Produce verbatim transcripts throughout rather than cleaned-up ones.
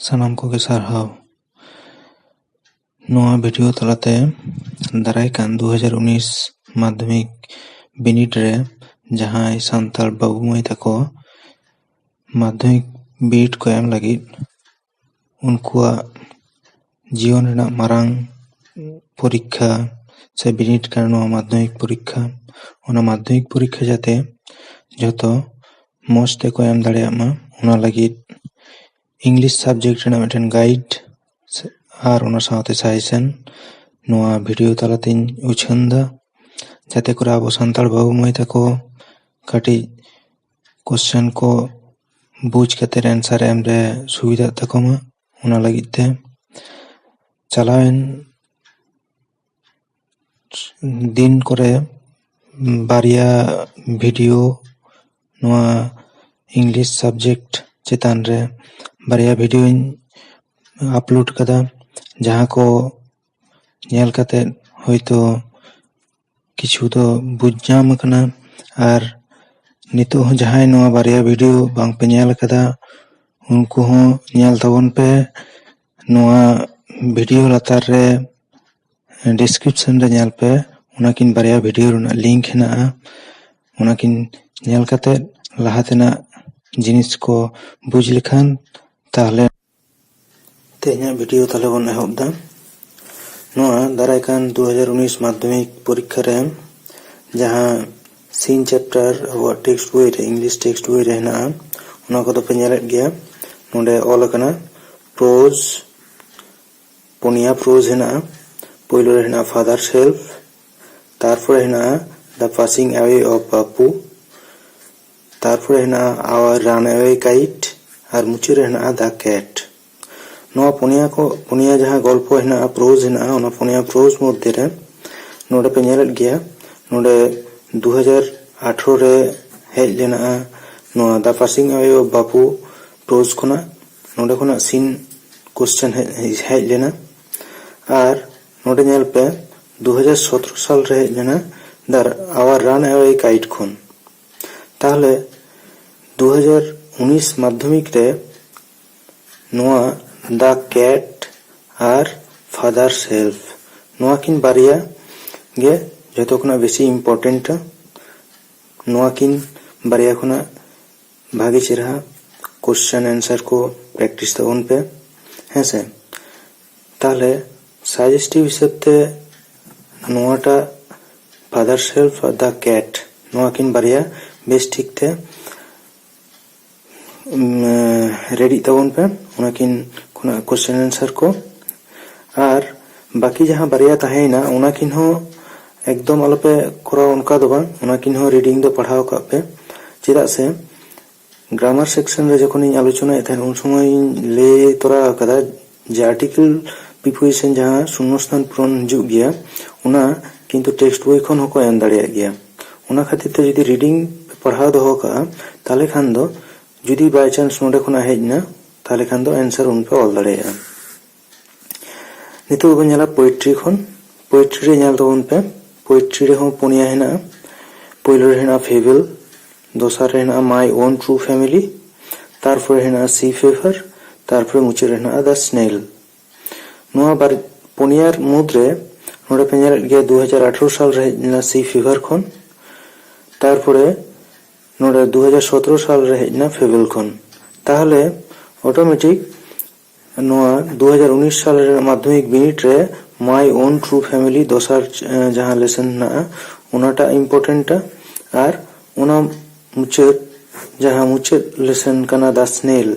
ᱥᱟᱱᱟᱢ ᱠᱚᱜᱮ ᱥᱟᱨᱦᱟᱣ᱾ ᱱᱚᱣᱟ ᱵᱷᱤᱰᱤᱭᱳ ᱛᱟᱞᱟᱛᱮ ᱫᱟᱨᱟᱭ ᱠᱟᱱ ᱫᱩ ᱦᱟᱡᱟᱨ ᱩᱱᱤᱥ ᱢᱟᱫᱽᱫᱷᱚᱢᱤᱠ ᱵᱤᱱᱤᱰ ᱨᱮ ᱡᱟᱦᱟᱸᱭ ᱥᱟᱱᱛᱟᱲ ᱵᱟᱹᱵᱩ ᱢᱟᱹᱭ ᱛᱟᱠᱚ ᱢᱟᱫᱽᱫᱷᱚᱢᱤᱠ ᱵᱤᱱᱤᱰ ᱠᱚ ᱮᱢ ᱞᱟᱹᱜᱤᱫ, ᱩᱱᱠᱩᱣᱟᱜ ᱡᱤᱭᱚᱱ ᱨᱮᱱᱟᱜ ᱢᱟᱨᱟᱝ ᱯᱚᱨᱤᱠᱠᱷᱟ ᱥᱮ ᱵᱤᱱᱤᱰ ᱠᱟᱱᱟ ᱱᱚᱣᱟ ᱢᱟᱫᱽᱫᱷᱚᱢᱤᱠ ᱯᱚᱨᱤᱠᱠᱷᱟ᱾ ᱚᱱᱟ ᱢᱟᱫᱽᱫᱷᱚᱢᱤᱠ ᱯᱚᱨᱤᱠᱠᱷᱟ ᱡᱟᱛᱮ ᱡᱷᱚᱛᱚ ᱢᱚᱡᱽ ᱛᱮᱠᱚ ᱮᱢ ᱫᱟᱲᱮᱭᱟᱜ ᱢᱟ, ᱚᱱᱟ ᱞᱟᱹᱜᱤᱫ ᱤᱝᱞᱤᱥ ᱥᱟᱵᱡᱮᱠᱴ ᱨᱮᱱᱟᱜ ᱢᱤᱫᱴᱮᱱ ᱜᱟᱭᱤᱰ ᱟᱨ ᱚᱱᱟ ᱥᱟᱶᱛᱮ ᱥᱟᱡᱮᱥᱚᱱ ᱱᱚᱣᱟ ᱵᱷᱤᱰᱤᱭᱳ ᱛᱟᱞᱟᱛᱮᱧ ᱩᱪᱷᱟᱹᱱ ᱮᱫᱟ, ᱡᱟᱛᱮ ᱠᱚᱨᱮ ᱟᱵᱚ ᱥᱟᱱᱛᱟᱲ ᱵᱟᱹᱵᱩ ᱢᱟᱹᱭ ᱛᱟᱠᱚ ᱠᱟᱹᱴᱤᱡ ᱠᱚᱥᱪᱮᱱ ᱠᱚ ᱵᱩᱡᱽ ᱠᱟᱛᱮ ᱮᱱᱥᱟᱨ ᱮᱢ ᱨᱮ ᱥᱩᱵᱤᱫᱷᱟᱜ ᱛᱟᱠᱚ ᱢᱟ, ᱚᱱᱟ ᱞᱟᱹᱜᱤᱫ ᱛᱮ᱾ ᱪᱟᱞᱟᱣᱮᱱ ᱫᱤᱱ ᱠᱚᱨᱮ ᱵᱟᱨᱭᱟ ᱵᱷᱤᱰᱤᱭᱳ ᱱᱚᱣᱟ ᱤᱝᱞᱤᱥ ᱥᱟᱵᱡᱮᱠᱴ ᱪᱮᱛᱟᱱ ᱨᱮ ᱵᱟᱨᱭᱟ ᱵᱷᱤᱰᱤᱭᱳᱧ ᱟᱯᱞᱳᱰ ᱠᱟᱫᱟ, ᱡᱟᱦᱟᱸ ᱠᱚ ᱧᱮᱞ ᱠᱟᱛᱮ ᱦᱚᱭᱛᱳ ᱠᱤᱪᱷᱩ ᱫᱚ ᱵᱩᱡᱽ ᱧᱟᱢ ᱟᱠᱟᱱᱟ᱾ ᱟᱨ ᱱᱤᱛᱚᱜ ᱦᱚᱸ ᱡᱟᱦᱟᱸᱭ ᱱᱚᱣᱟ ᱵᱟᱨᱭᱟ ᱵᱷᱤᱰᱤᱭᱳ ᱵᱟᱝᱯᱮ ᱧᱮᱞ ᱟᱠᱟᱫᱟ, ᱩᱱᱠᱩ ᱦᱚᱸ ᱧᱮᱞ ᱛᱟᱵᱚᱱ ᱯᱮ᱾ ᱱᱚᱣᱟ ᱵᱷᱤᱰᱤᱭᱳ ᱞᱟᱛᱟᱨ ᱨᱮ ᱰᱤᱥᱠᱨᱤᱯᱥᱚᱱ ᱨᱮ ᱧᱮᱞ ᱯᱮ, ᱚᱱᱟᱠᱤᱱ ᱵᱟᱨᱭᱟ ᱵᱷᱤᱰᱤᱭᱳ ᱨᱮᱱᱟᱜ ᱞᱤᱝᱠ ᱦᱮᱱᱟᱜᱼᱟ᱾ ᱚᱱᱟᱠᱤᱱ ᱧᱮᱞ ᱠᱟᱛᱮ ᱞᱟᱦᱟ ᱛᱮᱱᱟᱜ ᱡᱤᱱᱤᱥ ᱠᱚ ᱵᱩᱡᱽ ᱞᱮᱠᱷᱟᱱ ᱛᱟᱦᱞᱮ ᱛᱮᱦᱮᱧᱟᱜ ᱵᱷᱤᱰᱤᱭᱳ ᱛᱟᱦᱞᱮ ᱵᱚᱱ ᱮᱦᱚᱵ ᱮᱫᱟ᱾ ᱱᱚᱣᱟ ᱫᱟᱨᱟᱭ ᱠᱟᱱ ᱫᱩ ᱦᱟᱡᱟᱨ ᱩᱱᱤᱥ ᱢᱟᱫᱽᱫᱷᱚᱢᱤᱠ ᱯᱚᱨᱤᱠᱠᱷᱟ ᱨᱮ ᱡᱟᱦᱟᱸ ᱥᱤᱱ ᱪᱮᱯᱴᱟᱨ ᱟᱵᱚᱣᱟᱜ ᱴᱮᱠᱥᱴ ᱵᱳᱭ ᱨᱮ, ᱤᱝᱞᱤᱥ ᱴᱮᱠᱥᱴ ᱵᱳᱭ ᱨᱮ ᱦᱮᱱᱟᱜᱼᱟ, ᱚᱱᱟ ᱠᱚᱫᱚ ᱯᱮ ᱧᱮᱞᱮᱫ ᱜᱮᱭᱟ᱾ ᱱᱚᱰᱮ ᱚᱞ ᱟᱠᱟᱱᱟ ᱯᱨᱳᱡᱽ, ᱯᱩᱱᱭᱟ ᱯᱨᱳᱡᱽ ᱦᱮᱱᱟᱜᱼᱟ᱾ ᱯᱳᱭᱞᱳ ᱨᱮ ᱦᱮᱱᱟᱜᱼᱟ Father's Help, ᱛᱟᱨᱯᱚᱨᱮ ᱦᱮᱱᱟᱜᱼᱟ The Passing Away of Bapu, ᱛᱟᱨᱯᱚᱨᱮ ᱦᱮᱱᱟᱜᱼᱟ Our Runaway Kite, ᱟᱨ ᱢᱩᱪᱟᱹᱫ ᱨᱮ ᱦᱮᱱᱟᱜᱼᱟ The Cat᱾ ᱱᱚᱣᱟ ᱯᱩᱱᱭᱟ ᱠᱚ, ᱯᱩᱱᱭᱟ ᱡᱟᱦᱟᱸ ᱜᱚᱞᱯᱚ ᱦᱮᱱᱟᱜᱼᱟ, ᱯᱨᱳᱡᱽ ᱦᱮᱱᱟᱜᱼᱟ, ᱚᱱᱟ ᱯᱩᱱᱭᱟ ᱯᱨᱳᱡᱽ ᱢᱚᱫᱽᱫᱷᱮ ᱨᱮ ᱱᱚᱰᱮ ᱯᱮ ᱧᱮᱞᱮᱫ ᱜᱮᱭᱟ, ᱱᱚᱰᱮ ᱫᱩ ᱦᱟᱡᱟᱨ ᱟᱴᱷᱨᱚ ᱨᱮ ᱦᱮᱡ ᱞᱮᱱᱟ ᱱᱚᱣᱟ The Passing Away of Bapu ᱯᱨᱳᱡᱽ ᱠᱷᱚᱱᱟᱜ, ᱱᱚᱰᱮ ᱠᱷᱚᱱᱟᱜ ᱥᱤᱱ ᱠᱚᱥᱪᱮᱱ ᱦᱮᱡ, ᱦᱮᱡ ᱞᱮᱱᱟ᱾ ᱟᱨ ᱱᱚᱰᱮ ᱧᱮᱞ ᱯᱮ, ᱫᱩ ᱦᱟᱡᱟᱨ ᱥᱚᱛᱨᱚ ᱥᱟᱞ ᱨᱮ ᱦᱮᱡ ᱞᱮᱱᱟ The Our Runaway Kite ᱠᱷᱚᱱ᱾ ᱛᱟᱦᱞᱮ ᱫᱩ ᱦᱟᱡᱟᱨ ᱩᱱᱤᱥ ᱢᱟᱫᱽᱫᱷᱚᱢᱤᱠ ᱨᱮ ᱱᱚᱣᱟ The Cat R Father's Help, ᱱᱚᱣᱟ ᱠᱤᱱ ᱵᱟᱨᱭᱟ ᱜᱮ ᱡᱚᱛᱚ ᱠᱷᱚᱱᱟᱜ ᱵᱮᱥᱤ ᱤᱢᱯᱚᱨᱴᱮᱱᱴᱟ᱾ ᱱᱚᱣᱟ ᱠᱤᱱ ᱵᱟᱨᱭᱟ ᱠᱷᱚᱱᱟᱜ ᱵᱷᱟᱜᱮ ᱪᱮᱨᱦᱟ ᱠᱚᱥᱪᱮᱱ ᱮᱱᱥᱟᱨ ᱠᱚ ᱯᱨᱮᱠᱴᱤᱥ ᱛᱟᱵᱚᱱ ᱯᱮ, ᱦᱮᱸ ᱥᱮ᱾ ᱛᱟᱦᱞᱮ ᱥᱟᱡᱮᱥᱴᱤᱵᱷ ᱦᱤᱥᱟᱹᱵ ᱛᱮ ᱱᱚᱣᱟᱴᱟᱜ Father's Help R The Cat, ᱱᱚᱣᱟ ᱠᱤᱱ ᱵᱟᱨᱭᱟ ᱵᱮᱥ ᱴᱷᱤᱠ ᱛᱮ ᱨᱮᱰᱤᱜ ᱛᱟᱵᱚᱱ ᱯᱮ, ᱚᱱᱟ ᱠᱤᱱ ᱠᱷᱚᱱᱟᱜ ᱠᱚᱥᱪᱮᱱ ᱮᱱᱥᱟᱨ ᱠᱚ᱾ ᱟᱨ ᱵᱟᱹᱠᱤ ᱡᱟᱦᱟᱸ ᱵᱟᱨᱭᱟ ᱛᱟᱦᱮᱸᱭᱮᱱᱟ, ᱚᱱᱟ ᱠᱤᱱ ᱦᱚᱸ ᱮᱠᱫᱚᱢ ᱟᱞᱚᱯᱮ ᱠᱚᱨᱟᱣᱟ, ᱚᱱᱠᱟ ᱫᱚ ᱵᱟᱝ, ᱚᱱᱟ ᱠᱤᱱ ᱦᱚᱸ ᱨᱤᱰᱤᱝ ᱫᱚ ᱯᱟᱲᱦᱟᱣ ᱠᱟᱜ ᱯᱮ᱾ ᱪᱮᱫᱟᱜ ᱥᱮ ᱜᱨᱟᱢᱟᱨ ᱥᱮᱠᱥᱚᱱ ᱨᱮ ᱡᱚᱠᱷᱚᱱᱤᱧ ᱟᱞᱳᱪᱚᱱᱟᱭᱮᱫ ᱛᱟᱦᱮᱸᱫ, ᱩᱱ ᱥᱚᱢᱚᱭᱤᱧ ᱞᱟᱹᱭ ᱛᱚᱨᱟ ᱟᱠᱟᱫᱟ ᱡᱮ ᱟᱨᱴᱤᱠᱮᱞ ᱯᱨᱤᱯᱳᱡᱤᱥᱚᱱ ᱡᱟᱦᱟᱸ ᱥᱩᱱᱱᱚ ᱥᱛᱷᱟᱱ ᱯᱩᱨᱚᱱ ᱦᱤᱡᱩᱜ ᱜᱮᱭᱟ, ᱚᱱᱟ ᱠᱤᱱᱛᱩ ᱴᱮᱠᱥᱴ ᱵᱳᱭ ᱠᱷᱚᱱ ᱦᱚᱸᱠᱚ ᱮᱢ ᱫᱟᱲᱮᱭᱟᱜ ᱜᱮᱭᱟ᱾ ᱚᱱᱟ ᱠᱷᱟᱹᱛᱤᱨ ᱛᱮ ᱡᱩᱫᱤ ᱨᱤᱰᱤᱝ ᱯᱮ ᱯᱟᱲᱦᱟᱣ ᱫᱚᱦᱚ ᱠᱟᱜᱼᱟ, ᱛᱟᱦᱚᱞᱮ ᱠᱷᱟᱱ ᱫᱚ ᱡᱩᱫᱤ by chance ᱱᱚᱰᱮ ᱠᱷᱚᱱᱟᱜ ᱦᱮᱡ ᱮᱱᱟ, ᱛᱟᱦᱚᱞᱮ ᱠᱷᱟᱱ ᱫᱚ ᱮᱱᱥᱟᱨ ᱩᱱᱯᱮ ᱚᱞ ᱫᱟᱲᱮᱭᱟᱜᱼᱟ᱾ ᱱᱤᱛᱚᱜ ᱵᱚᱱ ᱧᱮᱞᱟ ᱯᱳᱭᱮᱴᱨᱤ ᱠᱷᱚᱱ᱾ ᱯᱳᱭᱮᱴᱨᱤ ᱨᱮ ᱧᱮᱞ ᱛᱟᱵᱚᱱ ᱯᱮ, ᱯᱳᱭᱮᱴᱨᱤ ᱨᱮᱦᱚᱸ ᱯᱩᱱᱭᱟ ᱦᱮᱱᱟᱜᱼᱟ᱾ ᱯᱳᱭᱞᱳ ᱨᱮ ᱦᱮᱱᱟᱜᱼᱟ ᱯᱷᱮᱵᱮᱞ, ᱫᱚᱥᱟᱨ ᱨᱮ ᱦᱮᱱᱟᱜᱼᱟ My Own True Family, ᱛᱟᱨᱯᱚᱨᱮ ᱦᱮᱱᱟᱜᱼᱟ ᱥᱤ ᱯᱷᱮᱵᱷᱟᱨ, ᱛᱟᱨᱯᱚᱨᱮ ᱢᱩᱪᱟᱹᱫ ᱨᱮ ᱦᱮᱱᱟᱜᱼᱟ The Snail᱾ ᱱᱚᱣᱟ ᱵᱟᱨ ᱯᱩᱱᱭᱟᱹ ᱢᱩᱫᱽᱨᱮ ᱱᱚᱰᱮ ᱯᱮ ᱧᱮᱞᱮᱫ ᱜᱮᱭᱟ, ᱫᱩ ᱦᱟᱡᱟᱨ ᱟᱴᱷᱨᱚ ᱥᱟᱞ ᱨᱮ ᱦᱮᱡ ᱞᱮᱱᱟ ᱥᱤ ᱯᱷᱮᱵᱷᱟᱨ ᱠᱷᱚᱱ, ᱛᱟᱨᱯᱚᱨᱮ ᱱᱚᱰᱮ ᱫᱩ ᱦᱟᱡᱟᱨ ᱥᱚᱛᱨᱚ ᱥᱟᱞ ᱨᱮ ᱦᱮᱡ ᱮᱱᱟ ᱯᱷᱮᱵᱮᱞ ᱠᱷᱚᱱ᱾ ᱛᱟᱦᱚᱞᱮ ᱚᱴᱳᱢᱮᱴᱤᱠ ᱱᱚᱣᱟ ᱫᱩ ᱦᱟᱡᱟᱨ ᱩᱱᱤᱥ ᱥᱟᱞ ᱨᱮᱱᱟᱜ ᱢᱟᱫᱽᱫᱷᱚᱢᱤᱠ ᱵᱤᱱᱤᱰ ᱨᱮ My Own True Family ᱫᱚᱥᱟᱨ, ᱮ, ᱡᱟᱦᱟᱸ ᱞᱮᱥᱚᱱ ᱦᱮᱱᱟᱜᱼᱟ, ᱚᱱᱟᱴᱟᱜ ᱤᱢᱯᱚᱨᱴᱮᱱᱴᱟ᱾ ᱟᱨ ᱚᱱᱟ ᱢᱩᱪᱟᱹᱫ, ᱡᱟᱦᱟᱸ ᱢᱩᱪᱟᱹᱫ ᱞᱮᱥᱚᱱ ᱠᱟᱱᱟ The Snail,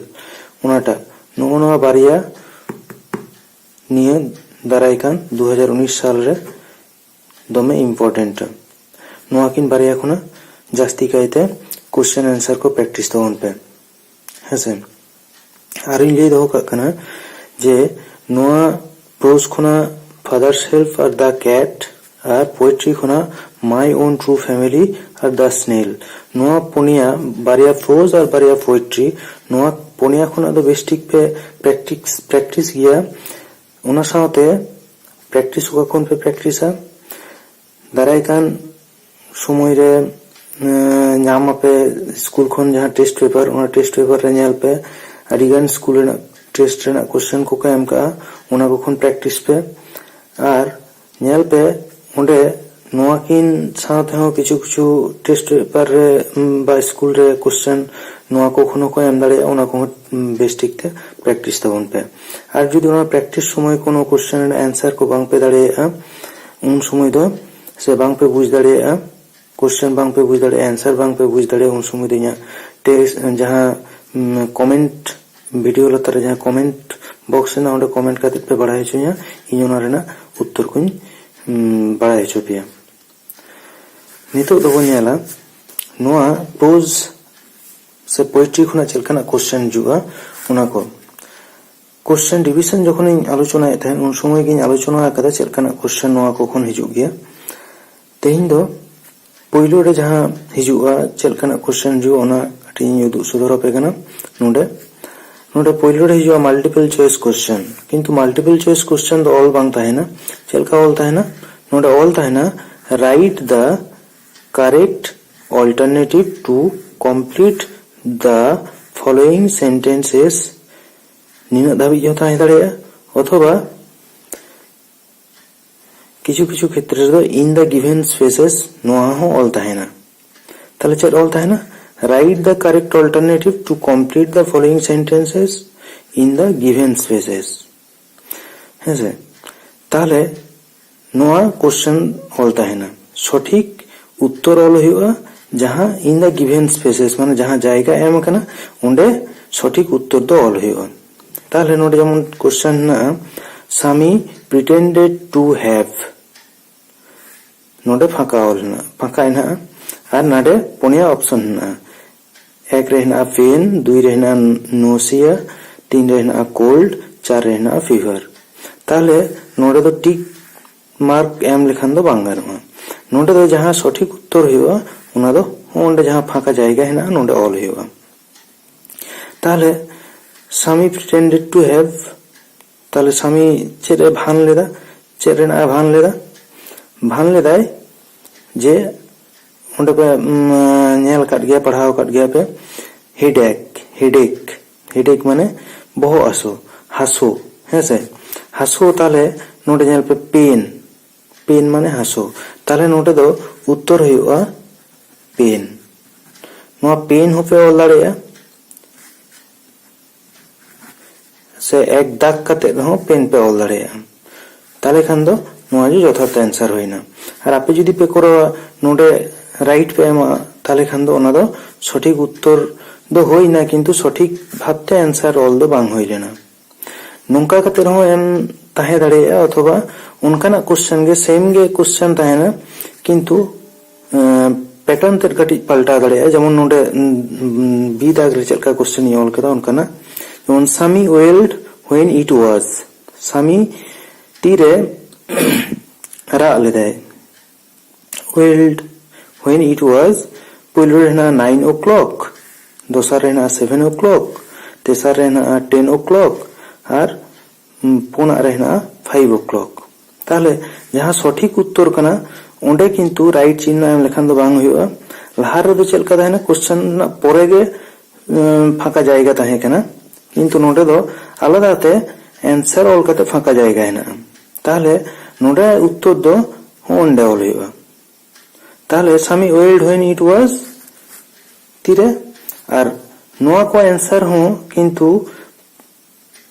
ᱚᱱᱟᱴᱟᱜ, ᱱᱚᱜᱼᱚ ᱱᱚᱣᱟ ᱵᱟᱨᱭᱟ ᱱᱤᱭᱟᱹ ᱫᱟᱨᱟᱭ ᱠᱟᱱ ᱫᱩ ᱦᱟᱡᱟᱨ ᱩᱱᱤᱥ ᱥᱟᱞ ᱨᱮ ᱫᱚᱢᱮ ᱤᱢᱯᱚᱨᱴᱮᱱᱴᱟ᱾ ᱱᱚᱣᱟ ᱠᱤᱱ ᱵᱟᱨᱭᱟ ᱠᱷᱚᱱᱟᱜ ᱡᱟᱹᱥᱛᱤ ᱠᱟᱭᱛᱮ ᱠᱚᱥᱪᱮᱱ ᱮᱱᱥᱟᱨ ᱠᱚ ᱯᱨᱮᱠᱴᱤᱥ ᱛᱟᱵᱚᱱ ᱯᱮ, ᱦᱮᱸᱥᱮ᱾ ᱟᱨᱤᱧ ᱞᱟᱹᱭ ᱫᱚᱦᱚ ᱠᱟᱜ ᱠᱟᱱᱟ ᱡᱮ ᱱᱚᱣᱟ ᱯᱨᱳᱡᱽ ᱠᱷᱚᱱᱟᱜ Father's Help R The Cat R poetry ᱠᱷᱚᱱᱟᱜ My Own True Family R The Snail, ᱱᱚᱣᱟ ᱯᱩᱱᱭᱟ, ᱵᱟᱨᱭᱟ ᱯᱨᱳᱡᱽ ᱟᱨ ᱵᱟᱨᱭᱟ ᱯᱳᱭᱮᱴᱨᱤ, ᱱᱚᱣᱟ ᱯᱩᱱᱭᱟ ᱠᱷᱚᱱᱟᱜ ᱫᱚ ᱵᱮᱥ ᱴᱷᱤᱠ ᱯᱮ ᱯᱨᱮᱠᱴᱤᱥ, ᱯᱨᱮᱠᱴᱤᱥ ᱜᱮᱭᱟ᱾ ᱚᱱᱟ ᱥᱟᱶᱛᱮ ᱯᱨᱮᱠᱴᱤᱥ ᱚᱠᱟ ᱠᱷᱚᱱ ᱯᱮ ᱯᱨᱮᱠᱴᱤᱥᱟ? ᱫᱟᱨᱟᱭ ᱠᱟᱱ ᱥᱚᱢᱚᱭ ᱨᱮ, ᱮᱸ, ᱧᱟᱢ ᱟᱯᱮ ᱥᱠᱩᱞ ᱠᱷᱚᱱ ᱡᱟᱦᱟᱸ ᱴᱮᱥᱴ ᱯᱮᱯᱟᱨ, ᱚᱱᱟ ᱴᱮᱥᱴ ᱯᱮᱯᱟᱨ ᱨᱮ ᱧᱮᱞ ᱯᱮ, ᱟᱹᱰᱤᱜᱟᱱ ᱥᱠᱩᱞ ᱨᱮᱱᱟᱜ ᱴᱮᱥᱴ ᱨᱮᱱᱟᱜ ᱠᱚᱥᱪᱮᱱ ᱠᱚᱠᱚ ᱮᱢ ᱠᱟᱜᱼᱟ, ᱚᱱᱟ ᱠᱚ ᱠᱷᱚᱱ ᱯᱨᱮᱠᱴᱤᱥ ᱯᱮ᱾ ᱟᱨ ᱧᱮᱞ ᱯᱮ, ᱚᱸᱰᱮ ᱱᱚᱣᱟ ᱠᱤᱱ ᱥᱟᱶ ᱛᱮᱦᱚᱸ ᱠᱤᱪᱷᱩ ᱠᱤᱪᱷᱩ ᱴᱮᱥᱴ ᱯᱮᱯᱟᱨ ᱨᱮ, ᱩᱢ, ᱵᱟ ᱥᱠᱩᱞ ᱨᱮ ᱠᱚᱥᱪᱮᱱ ᱱᱚᱣᱟ ᱠᱚ ᱠᱷᱚᱱ ᱦᱚᱸᱠᱚ ᱮᱢ ᱫᱟᱲᱮᱭᱟᱜᱼᱟ, ᱚᱱᱟ ᱠᱚᱦᱚᱸ, ᱩᱢ, ᱵᱮᱥ ᱴᱷᱤᱠ ᱛᱮ ᱯᱨᱮᱠᱴᱤᱥ ᱛᱟᱵᱚᱱ ᱯᱮ᱾ ᱟᱨ ᱡᱩᱫᱤ ᱚᱱᱟ ᱯᱨᱮᱠᱴᱤᱥ ᱥᱚᱢᱚᱭ ᱠᱳᱱᱳ ᱠᱚᱥᱪᱮᱱ ᱨᱮᱱᱟᱜ ᱮᱱᱥᱟᱨ ᱠᱚ ᱵᱟᱝ ᱯᱮ ᱫᱟᱲᱮᱭᱟᱜᱼᱟ, ᱩᱱ ᱥᱚᱢᱚᱭ ᱫᱚ, ᱥᱮ ᱵᱟᱝ ᱯᱮ ᱵᱩᱡᱽ ᱫᱟᱲᱮᱭᱟᱜᱼᱟ, ᱠᱚᱥᱪᱮᱱ ᱵᱟᱝ ᱯᱮ ᱵᱩᱡᱽ ᱫᱟᱲᱮᱭᱟᱜᱼᱟ, ᱮᱱᱥᱟᱨ ᱵᱟᱝ ᱯᱮ ᱵᱩᱡᱽ ᱫᱟᱲᱮᱭᱟᱜᱼᱟ, ᱩᱱ ᱥᱚᱢᱚᱭ ᱫᱚ ᱤᱧᱟᱹᱜ ᱴᱮᱥᱴ ᱡᱟᱦᱟᱸ, ᱩᱢ, ᱠᱚᱢᱮᱱᱴ, ᱵᱷᱤᱰᱤᱭᱳ ᱞᱟᱛᱟᱨ ᱨᱮ ᱡᱟᱦᱟᱸ ᱠᱚᱢᱮᱱᱴ ᱵᱚᱠᱥ ᱦᱮᱱᱟᱜᱼᱟ, ᱚᱸᱰᱮ ᱠᱚᱢᱮᱱᱴ ᱠᱟᱛᱮ ᱯᱮ ᱵᱟᱲᱟᱭ ᱦᱚᱪᱚᱧᱟ, ᱤᱧ ᱚᱱᱟ ᱨᱮᱱᱟᱜ ᱩᱛᱛᱚᱨ ᱠᱚᱧ, ᱩᱢ, ᱵᱟᱲᱟᱭ ᱦᱚᱪᱚ ᱯᱮᱭᱟ᱾ ᱱᱤᱛᱚᱜ ᱫᱚᱵᱚᱱ ᱧᱮᱞᱟ ᱱᱚᱣᱟ ᱯᱨᱳᱡᱽ ᱥᱮ ᱯᱳᱭᱮᱴᱨᱤ ᱠᱷᱚᱱᱟᱜ ᱪᱮᱫ ᱞᱮᱠᱟᱱᱟᱜ ᱠᱚᱥᱪᱮᱱ ᱦᱤᱡᱩᱜᱼᱟ, ᱚᱱᱟ ᱠᱚ᱾ ᱠᱚᱥᱪᱮᱱ ᱰᱤᱵᱷᱤᱡᱚᱱ ᱡᱚᱠᱷᱚᱱᱤᱧ ᱟᱞᱳᱪᱚᱱᱟᱭᱮᱫ ᱛᱟᱦᱮᱸᱫ, ᱩᱱ ᱥᱚᱢᱚᱭ ᱜᱤᱧ ᱟᱞᱳᱪᱚᱱᱟ ᱟᱠᱟᱫᱟ ᱪᱮᱫ ᱞᱮᱠᱟᱱᱟᱜ ᱠᱚᱥᱪᱮᱱ ᱱᱚᱣᱟ ᱠᱚ ᱠᱷᱚᱱ ᱦᱤᱡᱩᱜ ᱜᱮᱭᱟ᱾ ᱛᱮᱦᱮᱧ ᱫᱚ ᱯᱳᱭᱞᱳ ᱨᱮ ᱡᱟᱦᱟᱸ ᱦᱤᱡᱩᱜᱼᱟ, ᱪᱮᱫ ᱞᱮᱠᱟᱱᱟᱜ ᱠᱚᱥᱪᱮᱱ ᱦᱤᱡᱩᱜᱼᱟ, ᱚᱱᱟ ᱠᱟᱹᱴᱤᱡ ᱤᱧ ᱩᱫᱩᱜ ᱥᱚᱫᱚᱨ ᱟᱯᱮ ᱠᱟᱱᱟ᱾ ᱱᱚᱰᱮ, ᱱᱚᱰᱮ ᱯᱳᱭᱞᱳ ᱨᱮ ᱦᱤᱡᱩᱜᱼᱟ multiple choice question, ᱠᱤᱱᱛᱩ multiple choice question ᱫᱚ ᱚᱞ ᱵᱟᱝ ᱛᱟᱦᱮᱱᱟ᱾ ᱪᱮᱫ ᱞᱮᱠᱟ ᱚᱞ ᱛᱟᱦᱮᱱᱟ? ᱱᱚᱰᱮ ᱚᱞ ᱛᱟᱦᱮᱱᱟ, "Write the correct alternative to complete the following sentences", ᱱᱤᱱᱟᱹᱜ ᱫᱷᱟᱹᱵᱤᱡ ᱦᱚᱸ ᱛᱟᱦᱮᱸ ᱫᱟᱲᱮᱭᱟᱜᱼᱟ, ᱚᱛᱷᱚᱵᱟ ᱠᱤᱪᱷᱩ ᱠᱤᱪᱷᱩ ᱠᱷᱮᱛᱨᱮ ᱨᱮᱫᱚ "in the given spaces" ᱱᱚᱣᱟ ᱦᱚᱸ ᱚᱞ ᱛᱟᱦᱮᱱᱟ᱾ ᱛᱟᱦᱞᱮ ᱪᱮᱫ ᱚᱞ ᱛᱟᱦᱮᱱᱟ? "Write the correct alternative to complete the following sentences in the given spaces". ᱦᱮᱸᱥᱮ? ᱛᱟᱦᱞᱮ ᱱᱚᱣᱟ ᱠᱚᱥᱪᱮᱱ ᱚᱞ ᱛᱟᱦᱮᱱᱟ, ᱥᱚᱴᱷᱤᱠ ᱩᱛᱛᱚᱨ ᱚᱞ ᱦᱩᱭᱩᱜᱼᱟ, ᱡᱟᱦᱟᱸ "in the given spaces", ᱢᱟᱱᱮ ᱡᱟᱦᱟᱸ ᱡᱟᱭᱜᱟ ᱮᱢ ᱟᱠᱟᱱᱟ, ᱚᱸᱰᱮ ᱥᱚᱴᱷᱤᱠ ᱩᱛᱛᱚᱨ ᱫᱚ ᱚᱞ ᱦᱩᱭᱩᱜᱼᱟ᱾ ᱛᱟᱦᱞᱮ ᱱᱚᱰᱮ ᱡᱮᱢᱚᱱ ᱠᱚᱥᱪᱮᱱ ᱦᱮᱱᱟᱜᱼᱟ, "Sami pretended to have", ᱱᱚᱰᱮ ᱯᱷᱟᱸᱠᱟ ᱚᱞ ᱦᱮᱱᱟᱜᱼᱟ, ᱯᱷᱟᱸᱠᱟ ᱦᱮᱱᱟᱜᱼᱟ᱾ ᱟᱨ ᱱᱚᱰᱮ ᱯᱩᱱᱭᱟ ᱚᱯᱥᱚᱱ ᱦᱮᱱᱟᱜᱼᱟ, ᱮᱠ ᱨᱮ ᱦᱮᱱᱟᱜᱼᱟ pain, ᱫᱩᱭ ᱨᱮ ᱦᱮᱱᱟᱜᱼᱟ nausea, ᱛᱤᱱ ᱨᱮ ᱦᱮᱱᱟᱜᱼᱟ cold, ᱪᱟᱨ ᱨᱮ ᱦᱮᱱᱟᱜᱼᱟ fever᱾ ᱛᱟᱦᱞᱮ ᱱᱚᱰᱮ ᱫᱚ ᱴᱤᱠ ᱢᱟᱨᱠ ᱮᱢ ᱞᱮᱠᱷᱟᱱ ᱫᱚ ᱵᱟᱝ ᱜᱟᱱᱚᱜᱼᱟ᱾ ᱱᱚᱰᱮ ᱫᱚ ᱡᱟᱦᱟᱸ ᱥᱚᱴᱷᱤᱠ ᱩᱛᱛᱚᱨ ᱦᱩᱭᱩᱜᱼᱟ, ᱚᱱᱟ ᱫᱚ ᱱᱚᱰᱮ ᱡᱟᱦᱟᱸ ᱯᱷᱟᱸᱠᱟ ᱡᱟᱭᱜᱟ ᱦᱮᱱᱟᱜᱼᱟ, ᱱᱚᱰᱮ ᱚᱞ ᱦᱩᱭᱩᱜᱼᱟ᱾ ᱛᱟᱦᱞᱮ "Sami pretended to have", ᱛᱟᱦᱞᱮ ᱥᱟᱢᱤ ᱪᱮᱫ ᱮ ᱵᱷᱟᱱ ᱞᱮᱫᱟ? ᱪᱮᱫ ᱨᱮᱱᱟᱜ ᱮ ᱵᱷᱟᱱ ᱞᱮᱫᱟ? ᱵᱷᱟᱱ ᱞᱮᱫᱟᱭ ᱡᱮ ᱚᱸᱰᱮ ᱯᱮ, ᱩᱢ, ᱧᱮᱞ ᱟᱠᱟᱫ ᱜᱮᱭᱟ, ᱯᱟᱲᱦᱟᱣ ᱟᱠᱟᱫ ᱜᱮᱭᱟ ᱯᱮ, headache, headache, headache ᱢᱟᱱᱮ ᱵᱚᱦᱚᱜ ᱦᱟᱹᱥᱩ, ᱦᱟᱹᱥᱩ, ᱦᱮᱸ ᱥᱮ? ᱦᱟᱹᱥᱩ, ᱛᱟᱦᱞᱮ ᱱᱚᱰᱮ ᱧᱮᱞ ᱯᱮ, ᱯᱮᱱ, ᱯᱮᱱ ᱢᱟᱱᱮ ᱦᱟᱹᱥᱩ᱾ ᱛᱟᱦᱞᱮ ᱱᱚᱰᱮ ᱫᱚ ᱩᱛᱛᱚᱨ ᱦᱩᱭᱩᱜᱼᱟ ᱯᱮᱱ᱾ ᱱᱚᱣᱟ ᱯᱮᱱ ᱦᱚᱸᱯᱮ ᱚᱞ ᱫᱟᱲᱮᱭᱟᱜᱼᱟ, ᱥᱮ ᱮᱠ ᱫᱟᱜᱽ ᱠᱟᱛᱮ ᱨᱮᱦᱚᱸ ᱯᱮᱱ ᱯᱮ ᱚᱞ ᱫᱟᱲᱮᱭᱟᱜᱼᱟ᱾ ᱛᱟᱦᱞᱮ ᱠᱷᱟᱱ ᱫᱚ ᱱᱚᱣᱟ ᱜᱮ ᱡᱚᱛᱷᱟᱛ ᱟᱱᱥᱟᱨ ᱦᱩᱭᱱᱟ᱾ ᱟᱨ ᱟᱯᱮ ᱡᱩᱫᱤ ᱯᱮ ᱠᱚᱨᱟᱣᱟ, ᱱᱚᱰᱮ ᱨᱟᱭᱤᱴ ᱯᱮ ᱮᱢᱟ, ᱛᱟᱦᱞᱮ ᱠᱷᱟᱱ ᱫᱚ ᱚᱱᱟ ᱫᱚ ᱥᱚᱴᱷᱤᱠ ᱩᱛᱛᱚᱨ ᱫᱚ ᱦᱩᱭᱱᱟ, ᱠᱤᱱᱛᱩ ᱥᱚᱴᱷᱤᱠ ᱵᱷᱟᱵᱛᱮ ᱟᱱᱥᱟᱨ ᱚᱞ ᱫᱚ ᱵᱟᱝ ᱦᱩᱭ ᱞᱮᱱᱟ᱾ ᱱᱚᱝᱠᱟ ᱠᱟᱛᱮ ᱨᱮᱦᱚᱸ ᱮᱢ ᱛᱟᱦᱮᱸ ᱫᱟᱲᱮᱭᱟᱜᱼᱟ, ᱚᱛᱷᱚᱵᱟ ᱚᱱᱠᱟᱱᱟᱜ ᱠᱚᱥᱪᱮᱱ ᱜᱮ, ᱥᱮᱢ ᱜᱮ ᱠᱚᱥᱪᱮᱱ ᱛᱟᱦᱮᱱᱟ, ᱠᱤᱱᱛᱩ ᱯᱮᱴᱟᱨᱱ ᱛᱮᱫ ᱠᱟᱹᱴᱤᱡ ᱯᱟᱞᱴᱟᱣ ᱫᱟᱲᱮᱭᱟᱜᱼᱟ᱾ ᱡᱮᱢᱚᱱ ᱱᱚᱰᱮ ᱵᱤ ᱫᱟᱜᱽ ᱨᱮ ᱪᱮᱫ ᱞᱮᱠᱟ ᱠᱚᱥᱪᱮᱱ ᱤᱧ ᱚᱞ ᱠᱮᱫᱟ, ᱚᱱᱠᱟᱱᱟᱜ, ᱡᱮᱢᱚᱱ ᱥᱟᱢᱤ ᱳᱭᱮᱞᱰ ᱦᱩᱭᱮᱱ ᱤᱴ ᱣᱟᱡᱽ, ᱥᱟᱢᱤ ᱛᱤᱨᱮ ᱨᱟᱜ ᱞᱮᱫᱟᱭ? ᱳᱭᱮᱞᱰ ᱦᱩᱭᱮᱱ ᱤᱴ ᱣᱟᱡᱽ, ᱯᱳᱭᱞᱳ ᱨᱮ ᱦᱮᱱᱟᱜᱼᱟ ᱱᱟᱭᱤᱱ ᱳ ᱠᱞᱚᱠ, ᱫᱚᱥᱟᱨ ᱨᱮ ᱦᱮᱱᱟᱜᱼᱟ ᱥᱮᱵᱷᱮᱱ ᱳ ᱠᱞᱚᱠ, ᱛᱮᱥᱟᱨ ᱨᱮ ᱦᱮᱱᱟᱜᱼᱟ ᱴᱮᱱ ᱳ ᱠᱞᱚᱠ, ᱟᱨ ᱯᱩᱱᱟᱜ ᱨᱮ ᱦᱮᱱᱟᱜᱼᱟ ᱯᱷᱟᱭᱤᱵᱷ ᱳ ᱠᱞᱚᱠ᱾ ᱛᱟᱦᱞᱮ ᱡᱟᱦᱟᱸ ᱥᱚᱴᱷᱤᱠ ᱩᱛᱛᱚᱨ ᱠᱟᱱᱟ, ᱚᱸᱰᱮ ᱠᱤᱱᱛᱩ ᱨᱟᱭᱤᱴ ᱪᱤᱱᱦᱟᱹ ᱮᱢ ᱞᱮᱠᱷᱟᱱ ᱫᱚ ᱵᱟᱝ ᱦᱩᱭᱩᱜᱼᱟ᱾ ᱞᱟᱦᱟ ᱨᱮᱫᱚ ᱪᱮᱫ ᱞᱮᱠᱟ ᱛᱟᱦᱮᱱᱟ, ᱠᱚᱥᱪᱮᱱ ᱨᱮᱱᱟᱜ ᱯᱚᱨᱮ ᱜᱮ ᱯᱷᱟᱸᱠᱟ ᱡᱟᱭᱜᱟ ᱛᱟᱦᱮᱸ ᱠᱟᱱᱟ, ᱠᱤᱱᱛᱩ ᱱᱚᱰᱮ ᱫᱚ ᱟᱞᱟᱫᱟ ᱛᱮ ᱟᱱᱥᱟᱨ ᱚᱞ ᱠᱟᱛᱮ ᱯᱷᱟᱸᱠᱟ ᱡᱟᱭᱜᱟ ᱦᱮᱱᱟᱜᱼᱟ᱾ ᱛᱟᱦᱞᱮ ᱱᱚᱰᱮ ᱩᱛᱛᱚᱨ ᱫᱚ ᱚᱸᱰᱮ ᱚᱞ ᱦᱩᱭᱩᱜᱼᱟ᱾ ᱛᱟᱦᱞᱮ ᱥᱟᱢᱤ ᱳᱭᱮᱞᱰ ᱦᱩᱭᱮᱱ ᱤᱴ ᱣᱟᱡᱽ ᱛᱤᱨᱮ? ᱟᱨ ᱱᱚᱣᱟ ᱠᱚ ᱟᱱᱥᱟᱨ ᱦᱚᱸ ᱠᱤᱱᱛᱩ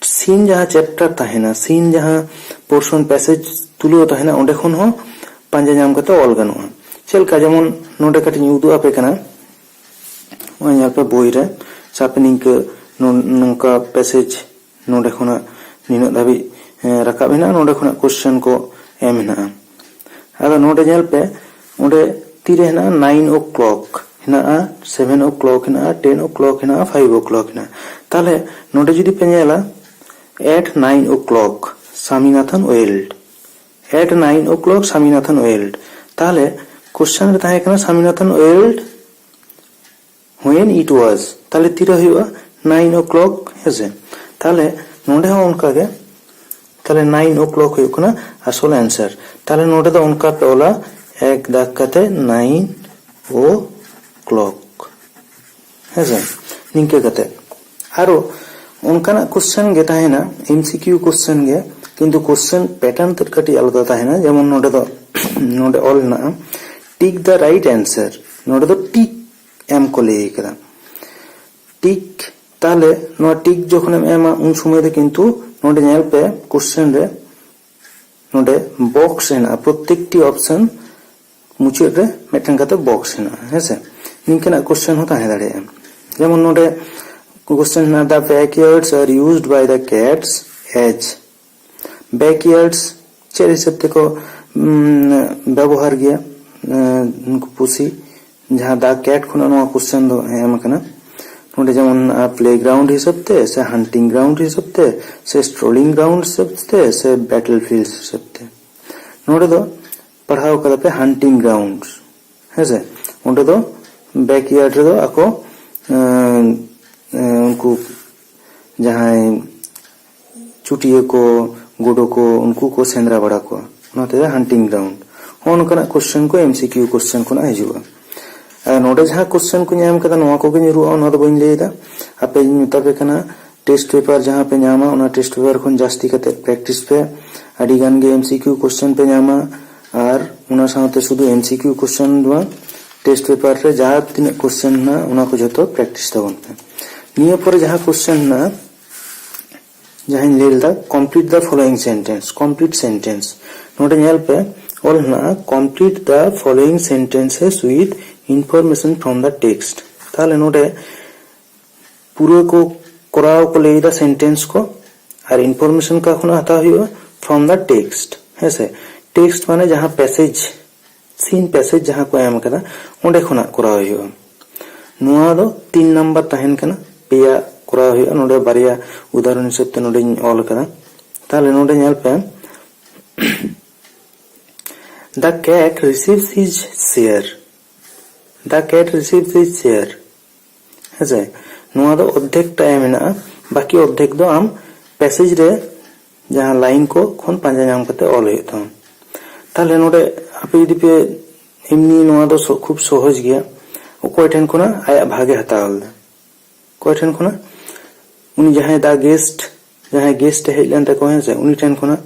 ᱥᱤᱱ ᱡᱟᱦᱟᱸ ᱪᱮᱯᱴᱟᱨ ᱛᱟᱦᱮᱱᱟ, ᱥᱤᱱ ᱡᱟᱦᱟᱸ ᱯᱳᱨᱥᱚᱱ ᱯᱮᱥᱮᱡᱽ ᱛᱩᱞᱟᱹᱣ ᱛᱟᱦᱮᱱᱟ, ᱚᱸᱰᱮ ᱠᱷᱚᱱ ᱦᱚᱸ ᱯᱟᱸᱡᱟ ᱧᱟᱢ ᱠᱟᱛᱮ ᱚᱞ ᱜᱟᱱᱚᱜᱼᱟ᱾ ᱪᱮᱫ ᱞᱮᱠᱟ, ᱡᱮᱢᱚᱱ ᱱᱚᱰᱮ ᱠᱟᱹᱴᱤᱡ ᱤᱧ ᱩᱫᱩᱜ ᱟᱯᱮ ᱠᱟᱱᱟ᱾ ᱱᱚᱜᱼᱚᱭ ᱧᱮᱞ ᱯᱮ, ᱵᱳᱭ ᱨᱮ ᱥᱟᱵ ᱯᱮ ᱱᱤᱝᱠᱟᱹ ᱱᱚ-, ᱱᱚᱝᱠᱟ ᱯᱮᱥᱮᱡᱽ ᱱᱚᱰᱮ ᱠᱷᱚᱱᱟᱜ ᱱᱤᱱᱟᱹᱜ ᱫᱷᱟᱹᱵᱤᱡ ᱨᱟᱠᱟᱵ ᱦᱮᱱᱟᱜᱼᱟ, ᱱᱚᱰᱮ ᱠᱷᱚᱱᱟᱜ ᱠᱚᱥᱪᱮᱱ ᱠᱚ ᱮᱢ ᱦᱮᱱᱟᱜᱼᱟ᱾ ᱟᱫᱚ ᱱᱚᱰᱮ ᱧᱮᱞ ᱯᱮ, ᱚᱸᱰᱮ ᱛᱤᱨᱮ ᱦᱮᱱᱟᱜᱼᱟ? ᱱᱟᱭᱤᱱ ᱳ ᱠᱞᱚᱠ ᱦᱮᱱᱟᱜᱼᱟ, ᱥᱮᱵᱷᱮᱱ ᱳ ᱠᱞᱚᱠ ᱦᱮᱱᱟᱜᱼᱟ, ᱴᱮᱱ ᱳ ᱠᱞᱚᱠ ᱦᱮᱱᱟᱜᱼᱟ, ᱯᱷᱟᱭᱤᱵᱷ ᱳ ᱠᱞᱚᱠ ᱦᱮᱱᱟᱜᱼᱟ᱾ ᱛᱟᱦᱞᱮ ᱱᱚᱰᱮ ᱡᱩᱫᱤ ᱯᱮ ᱧᱮᱞᱟ, at nine o'clock Swaminathan wailed, at nine o'clock Swaminathan wailed, ᱛᱟᱦᱞᱮ ᱠᱚᱥᱪᱮᱱ ᱨᱮ ᱛᱟᱦᱮᱸ ᱠᱟᱱᱟ Swaminathan wailed when it was, ᱛᱟᱦᱞᱮ ᱛᱤᱨᱮ ᱦᱩᱭᱩᱜᱼᱟ? ᱱᱟᱭᱤᱱ ᱳ ᱠᱞᱚᱠ, ᱦᱮᱸᱥᱮ? ᱛᱟᱦᱞᱮ ᱱᱚᱰᱮ ᱦᱚᱸ ᱚᱱᱠᱟ ᱜᱮ, ᱛᱟᱦᱞᱮ ᱱᱟᱭᱤᱱ ᱳ ᱠᱞᱚᱠ ᱦᱩᱭᱩᱜ ᱠᱟᱱᱟ ᱟᱥᱚᱞ ᱟᱱᱥᱟᱨ᱾ ᱛᱟᱦᱞᱮ ᱱᱚᱰᱮ ᱫᱚ ᱚᱱᱠᱟ ᱯᱮ ᱚᱞᱟ, ᱮᱠ ᱫᱟᱜᱽ ᱠᱟᱛᱮ ᱱᱟᱭᱤᱱ ᱳ ᱠᱞᱚᱠ, ᱦᱮᱸᱥᱮ? ᱱᱤᱝᱠᱟᱹ ᱠᱟᱛᱮ ᱟᱨᱚ ᱚᱱᱠᱟᱱᱟᱜ ᱠᱚᱥᱪᱮᱱ ᱜᱮ ᱛᱟᱦᱮᱱᱟ, ᱮᱢᱥᱤᱠᱤᱭᱩ ᱠᱚᱥᱪᱮᱱ ᱜᱮ, ᱠᱤᱱᱛᱩ ᱠᱚᱥᱪᱮᱱ ᱯᱮᱴᱟᱨᱱ ᱛᱮᱫ ᱠᱟᱹᱴᱤᱡ ᱟᱞᱟᱫᱟ ᱛᱟᱦᱮᱱᱟ᱾ ᱡᱮᱢᱚᱱ ᱱᱚᱰᱮ ᱫᱚ ᱱᱚᱰᱮ ᱚᱞ ᱦᱮᱱᱟᱜᱼᱟ, ᱴᱤᱠ ᱫᱟ ᱨᱟᱭᱤᱴ ᱟᱱᱥᱟᱨ᱾ ᱱᱚᱰᱮ ᱫᱚ ᱴᱤᱠ ᱮᱢ ᱠᱚ ᱞᱟᱹᱭ ᱠᱟᱫᱟ, ᱴᱤᱠ᱾ ᱛᱟᱦᱞᱮ ᱱᱚᱣᱟ ᱴᱤᱠ ᱡᱚᱠᱷᱚᱱᱮᱢ ᱮᱢᱟ, ᱩᱱ ᱥᱚᱢᱚᱭ ᱫᱚ ᱠᱤᱱᱛᱩ ᱱᱚᱰᱮ ᱧᱮᱞ ᱯᱮ, ᱠᱚᱥᱪᱮᱱ ᱨᱮ ᱱᱚᱰᱮ ᱵᱚᱠᱥ ᱦᱮᱱᱟᱜᱼᱟ, ᱯᱨᱚᱛᱮᱠᱴᱤ ᱚᱯᱥᱮᱱ ᱢᱩᱪᱟᱹᱫ ᱨᱮ ᱢᱤᱫᱴᱮᱱ ᱠᱟᱛᱮ ᱵᱚᱠᱥ ᱦᱮᱱᱟᱜᱼᱟ, ᱦᱮᱸᱥᱮ? ᱱᱤᱝᱠᱟᱹᱱᱟᱜ ᱠᱚᱥᱪᱮᱱ ᱦᱚᱸ ᱛᱟᱦᱮᱸ ᱫᱟᱲᱮᱭᱟᱜᱼᱟ᱾ ᱡᱮᱢᱚᱱ ᱱᱚᱰᱮ ᱠᱚᱥᱪᱮᱱ ᱦᱮᱱᱟᱜᱼᱟ, the backyards are used by the cats as, backyards ᱪᱮᱫ ᱦᱤᱥᱟᱹᱵ ᱛᱮᱠᱚ ᱵᱮᱵᱚᱦᱟᱨ ᱜᱮᱭᱟ ᱱᱩᱠᱩ ᱯᱩᱥᱤ? ᱡᱟᱦᱟᱸ ᱫᱟ ᱠᱮᱴ ᱠᱷᱚᱱᱟᱜ ᱱᱚᱣᱟ ᱠᱚᱥᱪᱮᱱ ᱫᱚ ᱮᱢ ᱟᱠᱟᱱᱟ᱾ ᱱᱚᱰᱮ ᱡᱮᱢᱚᱱ ᱯᱞᱮ ᱜᱨᱟᱣᱩᱱᱰ ᱦᱤᱥᱟᱹᱵ ᱛᱮ, ᱥᱮ ᱦᱟᱱᱴᱤᱝ ᱜᱨᱟᱣᱩᱱᱰ ᱦᱤᱥᱟᱹᱵ ᱛᱮ, ᱥᱮ ᱥᱴᱨᱳᱞᱤᱝ ᱜᱨᱟᱣᱩᱱᱰ ᱦᱤᱥᱟᱹᱵ ᱛᱮ, ᱥᱮ ᱵᱮᱴᱞ ᱯᱷᱤᱞᱰ ᱦᱤᱥᱟᱹᱵ ᱛᱮ᱾ ᱱᱚᱰᱮ ᱫᱚ ᱯᱟᱲᱦᱟᱣ ᱠᱟᱫᱟ ᱯᱮ ᱦᱟᱱᱴᱤᱝ ᱜᱨᱟᱣᱩᱱᱰ, ᱦᱮᱸᱥᱮ? ᱚᱸᱰᱮ ᱫᱚ ᱵᱮᱠᱭᱟᱨᱰ ᱨᱮᱫᱚ ᱟᱠᱚ ᱩᱱᱠᱩ ᱡᱟᱦᱟᱸᱭ ᱪᱩᱴᱭᱟᱹ ᱠᱚ, ᱜᱩᱰᱩ ᱠᱚ, ᱩᱱᱠᱩ ᱠᱚ ᱥᱮᱸᱫᱽᱨᱟ ᱵᱟᱲᱟ ᱠᱚᱣᱟ᱾ ᱚᱱᱟ ᱛᱮᱫᱚ ᱦᱟᱱᱴᱤᱝ ᱜᱨᱟᱣᱩᱱᱰ᱾ ᱦᱚᱸᱜᱼᱚ ᱱᱚᱝᱠᱟᱱᱟᱜ ᱠᱚᱥᱪᱮᱱ ᱠᱚ ᱮᱢᱥᱤᱠᱤᱭᱩ ᱠᱚᱥᱪᱮᱱ ᱠᱷᱚᱱᱟᱜ ᱦᱤᱡᱩᱜᱼᱟ᱾ ᱟᱨ ᱱᱚᱰᱮ ᱡᱟᱦᱟᱸ ᱠᱚᱥᱪᱮᱱ ᱠᱚ ᱧᱟᱢ ᱠᱟᱫᱟ, ᱱᱚᱣᱟ ᱠᱚᱜᱮ ᱧᱩᱨᱩᱜᱼᱟ, ᱚᱱᱟ ᱫᱚ ᱵᱟᱹᱧ ᱞᱟᱹᱭ ᱮᱫᱟ᱾ ᱟᱯᱮᱧ ᱢᱮᱛᱟ ᱯᱮ ᱠᱟᱱᱟ, ᱴᱮᱥᱴ ᱯᱮᱯᱟᱨ ᱡᱟᱦᱟᱸ ᱯᱮ ᱧᱟᱢᱟ, ᱚᱱᱟ ᱴᱮᱥᱴ ᱯᱮᱯᱟᱨ ᱠᱷᱚᱱ ᱡᱟᱹᱥᱛᱤ ᱠᱟᱛᱮ ᱯᱨᱮᱠᱴᱤᱥ ᱯᱮ᱾ ᱟᱹᱰᱤ ᱜᱟᱱ ᱜᱮ ᱮᱢᱥᱤᱠᱤᱭᱩ ᱠᱚᱥᱪᱮᱱ ᱯᱮ ᱧᱟᱢᱟ, ᱟᱨ ᱚᱱᱟ ᱥᱟᱶᱛᱮ ᱥᱩᱫᱷᱩ ᱮᱢᱥᱤᱠᱤᱭᱩ ᱠᱚᱥᱪᱮᱱ ᱫᱚ ᱵᱟᱝ, ᱴᱮᱥᱴ ᱯᱮᱯᱟᱨ ᱨᱮ ᱡᱟᱦᱟᱸ ᱛᱤᱱᱟᱹᱜ ᱠᱚᱥᱪᱮᱱ ᱦᱮᱱᱟᱜᱼᱟ, ᱚᱱᱟ ᱠᱚ ᱡᱷᱚᱛᱚ ᱯᱨᱮᱠᱴᱤᱥ ᱛᱟᱵᱚᱱ ᱯᱮ᱾ ᱱᱤᱭᱟᱹ ᱯᱚᱨᱮ ᱡᱟᱦᱟᱸ ᱠᱚᱥᱪᱮᱱ ᱦᱮᱱᱟᱜᱼᱟ, ᱡᱟᱦᱟᱸᱧ ᱞᱟᱹᱭ ᱞᱮᱫᱟ, complete the following sentence, complete sentence᱾ ᱱᱚᱰᱮ ᱧᱮᱞ ᱯᱮ, ᱚᱞ ᱦᱮᱱᱟᱜᱼᱟ, complete the following sentences with information from the text᱾ ᱛᱟᱦᱞᱮ ᱱᱚᱰᱮ ᱯᱩᱨᱟᱹ ᱠᱚ ᱠᱚᱨᱟᱣ ᱠᱚ ᱞᱟᱹᱭ ᱮᱫᱟ ᱥᱮᱱᱴᱮᱱᱥ ᱠᱚ, ᱟᱨ ᱤᱱᱯᱷᱚᱨᱢᱮᱥᱚᱱ ᱚᱠᱟ ᱠᱷᱚᱱᱟᱜ ᱦᱟᱛᱟᱣ ᱦᱩᱭᱩᱜᱼᱟ? From the text, ᱦᱮᱸᱥᱮ? ᱴᱮᱠᱥᱴ ᱢᱟᱱᱮ ᱡᱟᱦᱟᱸ ᱯᱮᱥᱮᱡᱽ, ᱥᱤᱱ ᱯᱮᱥᱮᱡᱽ ᱡᱟᱦᱟᱸ ᱠᱚ ᱮᱢ ᱠᱟᱫᱟ, ᱚᱸᱰᱮ ᱠᱷᱚᱱᱟᱜ ᱠᱚᱨᱟᱣ ᱦᱩᱭᱩᱜᱼᱟ᱾ ᱱᱚᱣᱟ ᱫᱚ ᱛᱤᱱ ᱱᱟᱢᱵᱟᱨ ᱛᱟᱦᱮᱱ ᱠᱟᱱᱟ, ᱯᱮᱭᱟ ᱠᱚᱨᱟᱣ ᱦᱩᱭᱩᱜᱼᱟ᱾ ᱱᱚᱰᱮ ᱵᱟᱨᱭᱟ ᱩᱫᱟᱦᱚᱨᱚᱱ ᱦᱤᱥᱟᱹᱵ ᱛᱮ ᱱᱚᱰᱮᱧ ᱚᱞ ᱠᱟᱫᱟ᱾ ᱛᱟᱦᱞᱮ ᱱᱚᱰᱮ ᱧᱮᱞ ᱯᱮ, the cat receives his share, the cat receives his share, ᱦᱮᱸᱥᱮ? ᱱᱚᱣᱟ ᱫᱚ ᱚᱨᱫᱷᱮᱠ ᱴᱟ ᱮᱢ ᱢᱮᱱᱟᱜᱼᱟ, ᱵᱟᱹᱠᱤ ᱚᱨᱫᱷᱮᱠ ᱫᱚ ᱟᱢ ᱯᱮᱥᱮᱡᱽ ᱨᱮ ᱡᱟᱦᱟᱸ ᱞᱟᱭᱤᱱ ᱠᱚ ᱠᱷᱚᱱ ᱯᱟᱸᱡᱟ ᱧᱟᱢ ᱠᱟᱛᱮ ᱚᱞ ᱦᱩᱭᱩᱜ ᱛᱟᱢᱟ᱾ ᱛᱟᱦᱞᱮ ᱱᱚᱰᱮ ᱟᱯᱮ ᱡᱩᱫᱤ ᱯᱮ ᱮᱢᱱᱤ, ᱱᱚᱣᱟ ᱫᱚ ᱥᱚ-, ᱠᱷᱩᱵ ᱥᱚᱦᱚᱡᱽ ᱜᱮᱭᱟ᱾ ᱚᱠᱚᱭ ᱴᱷᱮᱱ ᱠᱷᱚᱱᱟᱜ ᱟᱭᱟᱜ ᱵᱷᱟᱜᱮ ᱦᱟᱛᱟᱣ ᱞᱮᱫᱟ? ᱚᱠᱚᱭ ᱴᱷᱮᱱ ᱠᱷᱚᱱᱟᱜ? ᱩᱱᱤ ᱡᱟᱦᱟᱸᱭ ᱫᱟ ᱜᱮᱥᱴ, ᱡᱟᱦᱟᱸᱭ ᱜᱮᱥᱴ ᱮ ᱦᱮᱡ ᱞᱮᱱ ᱛᱟᱠᱚ, ᱦᱮᱸ ᱥᱮ, ᱩᱱᱤ ᱴᱷᱮᱱ ᱠᱷᱚᱱᱟᱜ᱾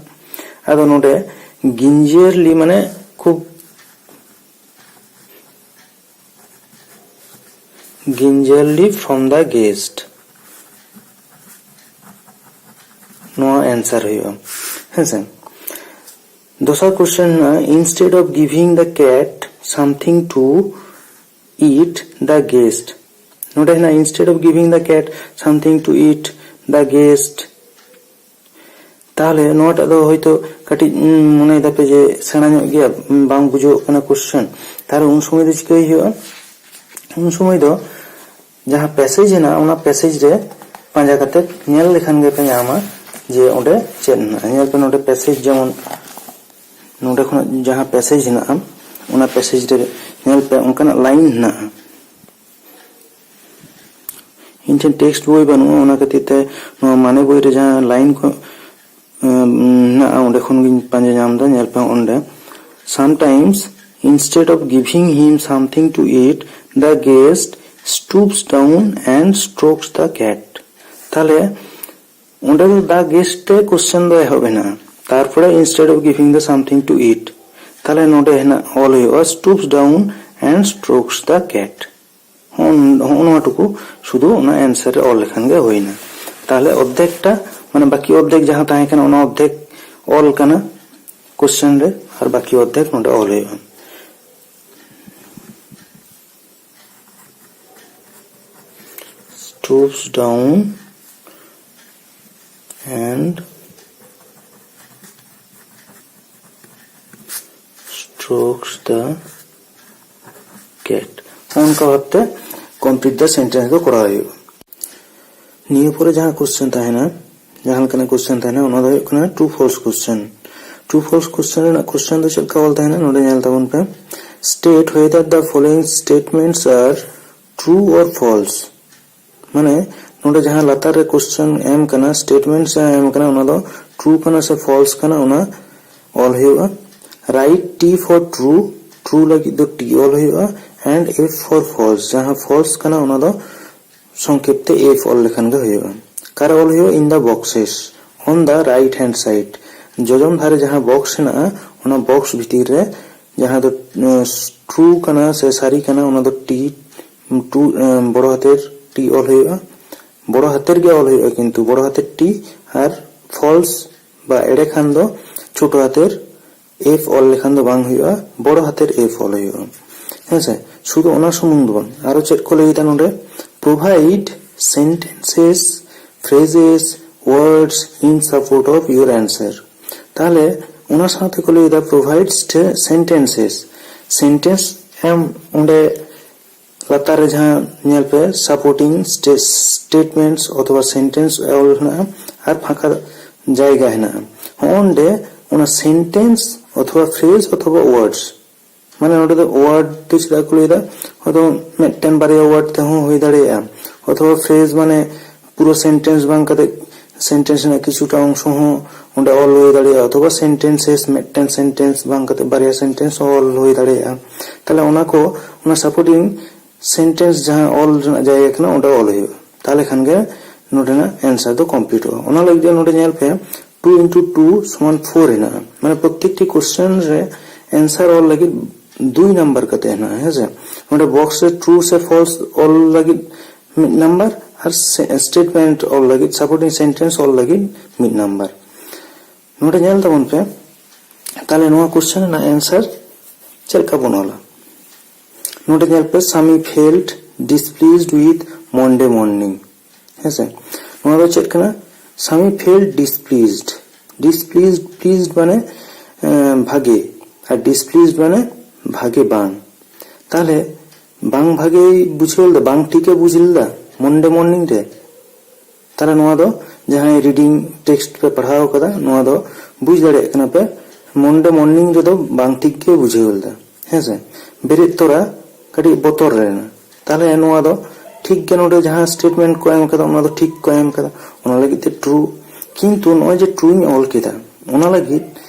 ᱟᱫᱚ ᱱᱚᱰᱮ ᱜᱤᱧᱡᱮᱨᱞᱤ ᱢᱟᱱᱮ ᱠᱷᱩᱵ gingerly from the guest, ᱱᱚᱣᱟ ᱮᱱᱥᱟᱨ ᱦᱩᱭᱩᱜᱼᱟ, ᱦᱮᱸ ᱥᱮ᱾ ᱫᱚᱥᱟᱨ ᱠᱚᱥᱪᱮᱱ ᱦᱮᱱᱟᱜᱼᱟ, instead of giving the cat something to eat, the guest, ᱱᱚᱰᱮ ᱦᱮᱱᱟᱜᱼᱟ, instead of giving the cat something to eat, the guest, ᱛᱟᱦᱚᱞᱮ ᱱᱚᱣᱟᱴᱟᱜ ᱫᱚ ᱦᱚᱭᱛᱳ ᱠᱟᱹᱴᱤᱡ, ᱩᱸ, ᱢᱚᱱᱮᱭ ᱫᱟᱯᱮ ᱡᱮ ᱥᱮᱬᱟ ᱧᱚᱜ ᱜᱮᱭᱟ, ᱩᱸ, ᱵᱟᱝ ᱵᱩᱡᱷᱟᱹᱣᱚᱜ ᱠᱟᱱᱟ ᱠᱚᱥᱪᱮᱱ᱾ ᱛᱟᱦᱚᱞᱮ ᱩᱱ ᱥᱚᱢᱚᱭ ᱫᱚ ᱪᱤᱠᱟᱹᱭ ᱦᱩᱭᱩᱜᱼᱟ? ᱩᱱ ᱥᱚᱢᱚᱭ ᱫᱚ ᱡᱟᱦᱟᱸ ᱯᱮᱥᱮᱡᱽ ᱦᱮᱱᱟᱜᱼᱟ, ᱚᱱᱟ ᱯᱮᱥᱮᱡᱽ ᱨᱮ ᱯᱟᱸᱡᱟ ᱠᱟᱛᱮ ᱧᱮᱞ ᱞᱮᱠᱷᱟᱱ ᱜᱮᱯᱮ ᱧᱟᱢᱟ ᱡᱮ ᱚᱸᱰᱮ ᱪᱮᱫ ᱦᱮᱱᱟᱜᱼᱟ᱾ ᱧᱮᱞ ᱯᱮ, ᱱᱚᱰᱮ ᱯᱮᱥᱮᱡᱽ, ᱡᱮᱢᱚᱱ ᱱᱚᱰᱮ ᱠᱷᱚᱱᱟᱜ ᱡᱟᱦᱟᱸ ᱯᱮᱥᱮᱡᱽ ᱦᱮᱱᱟᱜᱼᱟ, ᱚᱱᱟ ᱯᱮᱥᱮᱡᱽ ᱨᱮ ᱧᱮᱞ ᱯᱮ, ᱚᱱᱠᱟᱱᱟᱜ ᱞᱟᱭᱤᱱ ᱦᱮᱱᱟᱜᱼᱟ᱾ ᱤᱧ ᱴᱷᱮᱱ ᱴᱮᱠᱥᱴ ᱵᱳᱭ ᱵᱟᱹᱱᱩᱜᱼᱟ, ᱚᱱᱟ ᱠᱷᱟᱹᱛᱤᱨ ᱛᱮ ᱱᱚᱣᱟ ᱢᱟᱱᱮ ᱵᱳᱭ ᱨᱮ ᱡᱟᱦᱟᱸ ᱞᱟᱭᱤᱱ ᱠᱚ, ᱮᱸ, ᱦᱮᱱᱟᱜᱼᱟ, ᱚᱸᱰᱮ ᱠᱷᱚᱱ ᱜᱤᱧ ᱯᱟᱸᱡᱟ ᱧᱟᱢ ᱮᱫᱟ᱾ ᱧᱮᱞ ᱯᱮ ᱚᱸᱰᱮ, "Sometimes, instead of giving him something to eat, the guest stoops down and strokes the cat." ᱛᱟᱦᱞᱮ ᱚᱸᱰᱮ ᱫᱚ ᱫᱟ ᱜᱮᱥᱴ ᱛᱮ ᱠᱚᱥᱪᱮᱱ ᱫᱚ ᱮᱦᱚᱵ ᱮᱱᱟ, ᱛᱟᱨᱯᱚᱨᱮ "instead of giving the something to eat", ᱛᱟᱦᱞᱮ ᱱᱚᱰᱮ ᱦᱮᱱᱟᱜ, ᱚᱞ ᱦᱩᱭᱩᱜᱼᱟ "stoops down and strokes the cat". ᱦᱚᱸᱜᱼᱚ ᱱᱚᱣᱟ ᱴᱩᱠᱩ ᱥᱩᱫᱷᱩ ᱚᱱᱟ ᱮᱱᱥᱟᱨ ᱨᱮ ᱚᱞ ᱞᱮᱠᱷᱟᱱ ᱜᱮ ᱦᱩᱭᱱᱟ᱾ ᱛᱟᱦᱞᱮ ᱚᱨᱫᱷᱮᱠᱴᱟ, ᱢᱟᱱᱮ ᱵᱟᱹᱠᱤ ᱚᱨᱫᱷᱮᱠ ᱡᱟᱦᱟᱸ ᱛᱟᱦᱮᱸ ᱠᱟᱱᱟ, ᱚᱱᱟ ᱚᱨᱫᱷᱮᱠ ᱚᱞ ᱠᱟᱱᱟ ᱠᱚᱥᱪᱮᱱ ᱨᱮ, ᱟᱨ ᱵᱟᱹᱠᱤ ᱚᱨᱫᱷᱮᱠ ᱱᱚᱰᱮ ᱚᱞ ᱦᱩᱭᱩᱜᱼᱟ᱾ Stoops down and strokes the cat. ᱚᱱᱠᱟ ᱵᱷᱟᱵᱛᱮ complete the sentence ᱫᱚ ᱠᱚᱨᱟᱣ ᱦᱩᱭᱩᱜᱼᱟ᱾ ᱱᱤᱭᱟᱹ ᱯᱚᱨᱮ ᱡᱟᱦᱟᱸ ᱠᱚᱥᱪᱮᱱ ᱛᱟᱦᱮᱱᱟ, ᱡᱟᱦᱟᱸ ᱞᱮᱠᱟᱱᱟᱜ ᱠᱚᱥᱪᱮᱱ ᱛᱟᱦᱮᱱᱟ, ᱚᱱᱟ ᱫᱚ ᱦᱩᱭᱩᱜ ᱠᱟᱱᱟ true false question. True false question ᱨᱮᱱᱟᱜ ᱠᱚᱥᱪᱮᱱ ᱫᱚ ᱪᱮᱫ ᱞᱮᱠᱟ ᱚᱞ ᱛᱟᱦᱮᱱᱟ, ᱱᱚᱰᱮ ᱧᱮᱞ ᱛᱟᱵᱚᱱ ᱯᱮ, "State whether the following statements are true or false." ᱢᱟᱱᱮ ᱱᱚᱰᱮ ᱡᱟᱦᱟᱸ ᱞᱟᱛᱟᱨ ᱨᱮ ᱠᱚᱥᱪᱮᱱ ᱮᱢ ᱠᱟᱱᱟ, ᱥᱴᱮᱴᱢᱮᱱᱴ ᱡᱟᱦᱟᱸ ᱮᱢ ᱠᱟᱱᱟ, ᱚᱱᱟ ᱫᱚ ᱴᱨᱩ ᱠᱟᱱᱟ ᱥᱮ ᱯᱷᱚᱞᱥ ᱠᱟᱱᱟ, ᱚᱱᱟ ᱚᱞ ᱦᱩᱭᱩᱜᱼᱟ᱾ Write T for true, true ᱞᱟᱹᱜᱤᱫ ᱫᱚ ᱴᱤ ᱚᱞ ᱦᱩᱭᱩᱜᱼᱟ, and F for false, ᱡᱟᱦᱟᱸ ᱯᱷᱚᱞᱥ ᱠᱟᱱᱟ, ᱚᱱᱟ ᱫᱚ ᱥᱚᱝᱠᱷᱮᱯ ᱛᱮ ᱮᱯᱷ ᱚᱞ ᱞᱮᱠᱷᱟᱱ ᱜᱮ ᱦᱩᱭᱩᱜᱼᱟ᱾ ᱚᱠᱟᱨᱮ ᱚᱞ ᱦᱩᱭᱩᱜᱼᱟ? In the boxes on the right hand side. ᱡᱚᱡᱚᱢ ᱫᱷᱟᱨᱮ ᱡᱟᱦᱟᱸ ᱵᱚᱠᱥ ᱦᱮᱱᱟᱜᱼᱟ, ᱚᱱᱟ ᱵᱚᱠᱥ ᱵᱷᱤᱛᱤᱨ ᱨᱮ ᱡᱟᱦᱟᱸ ᱫᱚ ᱴᱨᱩ ᱠᱟᱱᱟ ᱥᱮ ᱥᱟᱹᱨᱤ ᱠᱟᱱᱟ, ᱚᱱᱟ ᱫᱚ ᱴᱤ ᱴᱩ ᱵᱚᱲᱚ ᱦᱟᱛᱮᱨ ᱴᱤ ᱚᱞ ᱦᱩᱭᱩᱜᱼᱟ᱾ ᱵᱚᱲᱚ ᱦᱟᱛᱮᱨ ᱜᱮ ᱚᱞ ᱦᱩᱭᱩᱜᱼᱟ, ᱠᱤᱱᱛᱩ ᱵᱚᱲᱚ ᱦᱟᱛᱮᱨ ᱴᱤ᱾ ᱟᱨ ᱯᱷᱚᱞᱥ ᱵᱟ ᱮᱲᱮ ᱠᱷᱟᱱ ᱫᱚ ᱪᱷᱳᱴᱳ ᱦᱟᱛᱮᱨ ᱮᱯᱷ ᱚᱞ ᱞᱮᱠᱷᱟᱱ ᱫᱚ ᱵᱟᱝ ᱦᱩᱭᱩᱜᱼᱟ, ᱵᱚᱲᱚ ᱦᱟᱛᱮᱨ ᱮᱯᱷ ᱚᱞ ᱦᱩᱭᱩᱜᱼᱟ᱾ ᱦᱮᱸᱥᱮ? ᱥᱩᱫᱷᱩ ᱚᱱᱟ ᱥᱩᱢᱩᱝ ᱫᱚ ᱵᱟᱝ, ᱟᱨᱚ ᱪᱮᱫ ᱠᱚ ᱞᱟᱹᱭ ᱮᱫᱟ ᱱᱚᱰᱮ? Provide sentences, phrases, words in support of your answer. ᱛᱟᱦᱞᱮ ᱚᱱᱟ ᱥᱟᱶᱛᱮ ᱠᱚ ᱞᱟᱹᱭ ᱮᱫᱟ, provide sentences. ᱥᱮᱱᱴᱮᱱᱥ ᱮᱢ ᱚᱸᱰᱮ ᱞᱟᱛᱟᱨ ᱨᱮ ᱡᱟᱦᱟᱸ ᱧᱮᱞ ᱯᱮ, supporting statements ᱚᱛᱷᱚᱵᱟ sentence ᱚᱞ ᱦᱮᱱᱟᱜᱼᱟ ᱟᱨ ᱯᱷᱟᱸᱠᱟ ᱡᱟᱭᱜᱟ ᱦᱮᱱᱟᱜᱼᱟ᱾ ᱦᱚᱸᱜᱼᱚᱸᱰᱮ ᱚᱱᱟ ᱥᱮᱱᱴᱮᱱᱥ ᱚᱛᱷᱚᱵᱟ ᱯᱷᱨᱮᱡᱽ ᱚᱛᱷᱚᱵᱟ ᱣᱟᱨᱰᱥ, ᱢᱟᱱᱮ ᱱᱚᱰᱮ ᱫᱚ ᱣᱟᱨᱰ ᱫᱚ ᱪᱮᱫᱟᱜ ᱠᱚ ᱞᱟᱹᱭᱫᱟ? ᱦᱚᱭᱛᱚ ᱢᱤᱫᱴᱮᱱ ᱵᱟᱨᱭᱟ ᱣᱟᱨᱰ ᱛᱮᱦᱚᱸ ᱦᱩᱭ ᱫᱟᱲᱮᱭᱟᱜᱼᱟ, ᱚᱛᱷᱚᱵᱟ ᱯᱷᱨᱮᱡᱽ ᱢᱟᱱᱮ ᱯᱩᱨᱟᱹ ᱥᱮᱱᱴᱮᱱᱥ ᱵᱟᱝ ᱠᱟᱛᱮ ᱥᱮᱱᱴᱮᱱᱥ ᱨᱮᱱᱟᱜ ᱠᱤᱪᱷᱩᱴᱟ ᱚᱝᱥᱚ ᱦᱚᱸ ᱚᱸᱰᱮ ᱚᱞ ᱦᱩᱭ ᱫᱟᱲᱮᱭᱟᱜᱼᱟ, ᱚᱛᱷᱚᱵᱟ ᱥᱮᱱᱴᱮᱱᱥᱮᱥ, ᱢᱤᱫᱴᱮᱱ ᱥᱮᱱᱴᱮᱱᱥ ᱵᱟᱝ ᱠᱟᱛᱮ ᱵᱟᱨᱭᱟ ᱥᱮᱱᱴᱮᱱᱥ ᱦᱚᱸ ᱚᱞ ᱦᱩᱭ ᱫᱟᱲᱮᱭᱟᱜᱼᱟ᱾ ᱛᱟᱦᱞᱮ ᱚᱱᱟ ᱠᱚ, ᱚᱱᱟ supporting sentence ᱡᱟᱦᱟᱸ ᱚᱞ ᱨᱮᱱᱟᱜ ᱡᱟᱭᱜᱟ ᱠᱟᱱᱟ, ᱚᱸᱰᱮ ᱚᱞ ᱦᱩᱭᱩᱜᱼᱟ᱾ ᱛᱟᱦᱞᱮ ᱠᱷᱟᱱ ᱜᱮ ᱱᱚᱰᱮᱱᱟᱜ answer ᱫᱚ ᱠᱚᱢᱯᱞᱤᱴᱚᱜᱼᱟ᱾ ᱚᱱᱟ ᱞᱟᱹᱜᱤᱫ ᱛᱮ ᱱᱚᱰᱮ ᱧᱮᱞ ᱯᱮ, two into two ᱥᱚᱢᱟᱱ four ᱦᱮᱱᱟᱜᱼᱟ᱾ ᱢᱟᱱᱮ ᱯᱨᱚᱛᱮᱠᱴᱤ ᱠᱚᱥᱪᱮᱱ ᱨᱮ answer ᱚᱞ ᱞᱟᱹᱜᱤᱫ ᱫᱩᱭ ᱱᱟᱢᱵᱟᱨ ᱠᱟᱛᱮ ᱦᱮᱱᱟᱜᱼᱟ, ᱦᱮᱸᱥᱮ? ᱱᱚᱰᱮ ᱵᱚᱠᱥ ᱨᱮ ᱴᱨᱩ ᱥᱮ ᱯᱷᱚᱞᱥ ᱚᱞ ᱞᱟᱹᱜᱤᱫ ᱢᱤᱫ ᱱᱟᱢᱵᱟᱨ ᱟᱨ ᱥᱴᱮᱴᱢᱮᱱᱴ ᱚᱞ ᱞᱟᱹᱜᱤᱫ, supporting sentence ᱚᱞ ᱞᱟᱹᱜᱤᱫ ᱢᱤᱫ ᱱᱟᱢᱵᱟᱨ᱾ ᱱᱚᱰᱮ ᱧᱮᱞ ᱛᱟᱵᱚᱱ ᱯᱮ, ᱛᱟᱦᱞᱮ ᱱᱚᱣᱟ ᱠᱚᱥᱪᱮᱱ ᱨᱮᱱᱟᱜ answer ᱪᱮᱫ ᱞᱮᱠᱟ ᱵᱚᱱ ᱚᱞᱟ? ᱱᱚᱰᱮ ᱧᱮᱞ ᱯᱮ, Sami felt displeased with Monday morning. ᱦᱮᱸᱥᱮ? ᱱᱚᱣᱟ ᱫᱚ ᱪᱮᱫ ᱠᱟᱱᱟ? Sami felt displeased. Displeased, pleased ᱢᱟᱱᱮ, ᱮᱸ, ᱵᱷᱟᱜᱮ, ᱟᱨ displeased ᱢᱟᱱᱮ ᱵᱷᱟᱜᱮ ᱵᱟᱝ᱾ ᱛᱟᱦᱞᱮ ᱵᱟᱝ ᱵᱷᱟᱜᱮᱭ ᱵᱩᱡᱷᱟᱹᱣ ᱞᱮᱫᱟ, ᱵᱟᱝ ᱴᱷᱤᱠᱮ ᱵᱩᱡᱽ ᱞᱮᱫᱟ Monday morning ᱨᱮ᱾ ᱛᱟᱦᱞᱮ ᱱᱚᱣᱟ ᱫᱚ ᱡᱟᱦᱟᱸᱭ reading text ᱯᱮ ᱯᱟᱲᱦᱟᱣ ᱠᱟᱫᱟ, ᱱᱚᱣᱟ ᱫᱚ ᱵᱩᱡᱽ ᱫᱟᱲᱮᱭᱟᱜ ᱠᱟᱱᱟ ᱯᱮ, Monday morning ᱨᱮᱫᱚ ᱵᱟᱝ ᱴᱷᱤᱠ ᱜᱮ ᱵᱩᱡᱷᱟᱹᱣ ᱞᱮᱫᱟ, ᱦᱮᱸᱥᱮ? ᱵᱮᱨᱮᱫ ᱛᱚᱨᱟ ᱠᱟᱹᱴᱤᱡ ᱵᱚᱛᱚᱨ ᱞᱮᱱᱟ᱾ ᱛᱟᱦᱞᱮ ᱱᱚᱣᱟ ᱫᱚ ᱴᱷᱤᱠ ᱜᱮ, ᱱᱚᱰᱮ ᱡᱟᱦᱟᱸ statement ᱠᱚ ᱮᱢ ᱠᱟᱫᱟ, ᱚᱱᱟ ᱫᱚ ᱴᱷᱤᱠ ᱠᱚ ᱮᱢ ᱠᱟᱫᱟ, ᱚᱱᱟ ᱞᱟᱹᱜᱤᱫ ᱛᱮ true᱾ ᱠᱤᱱᱛᱩ ᱱᱚᱜᱼᱚᱭ ᱡᱮ trueᱧ ᱚᱞ ᱠᱮᱫᱟ, ᱚᱱᱟ ᱞᱟᱹᱜᱤᱫ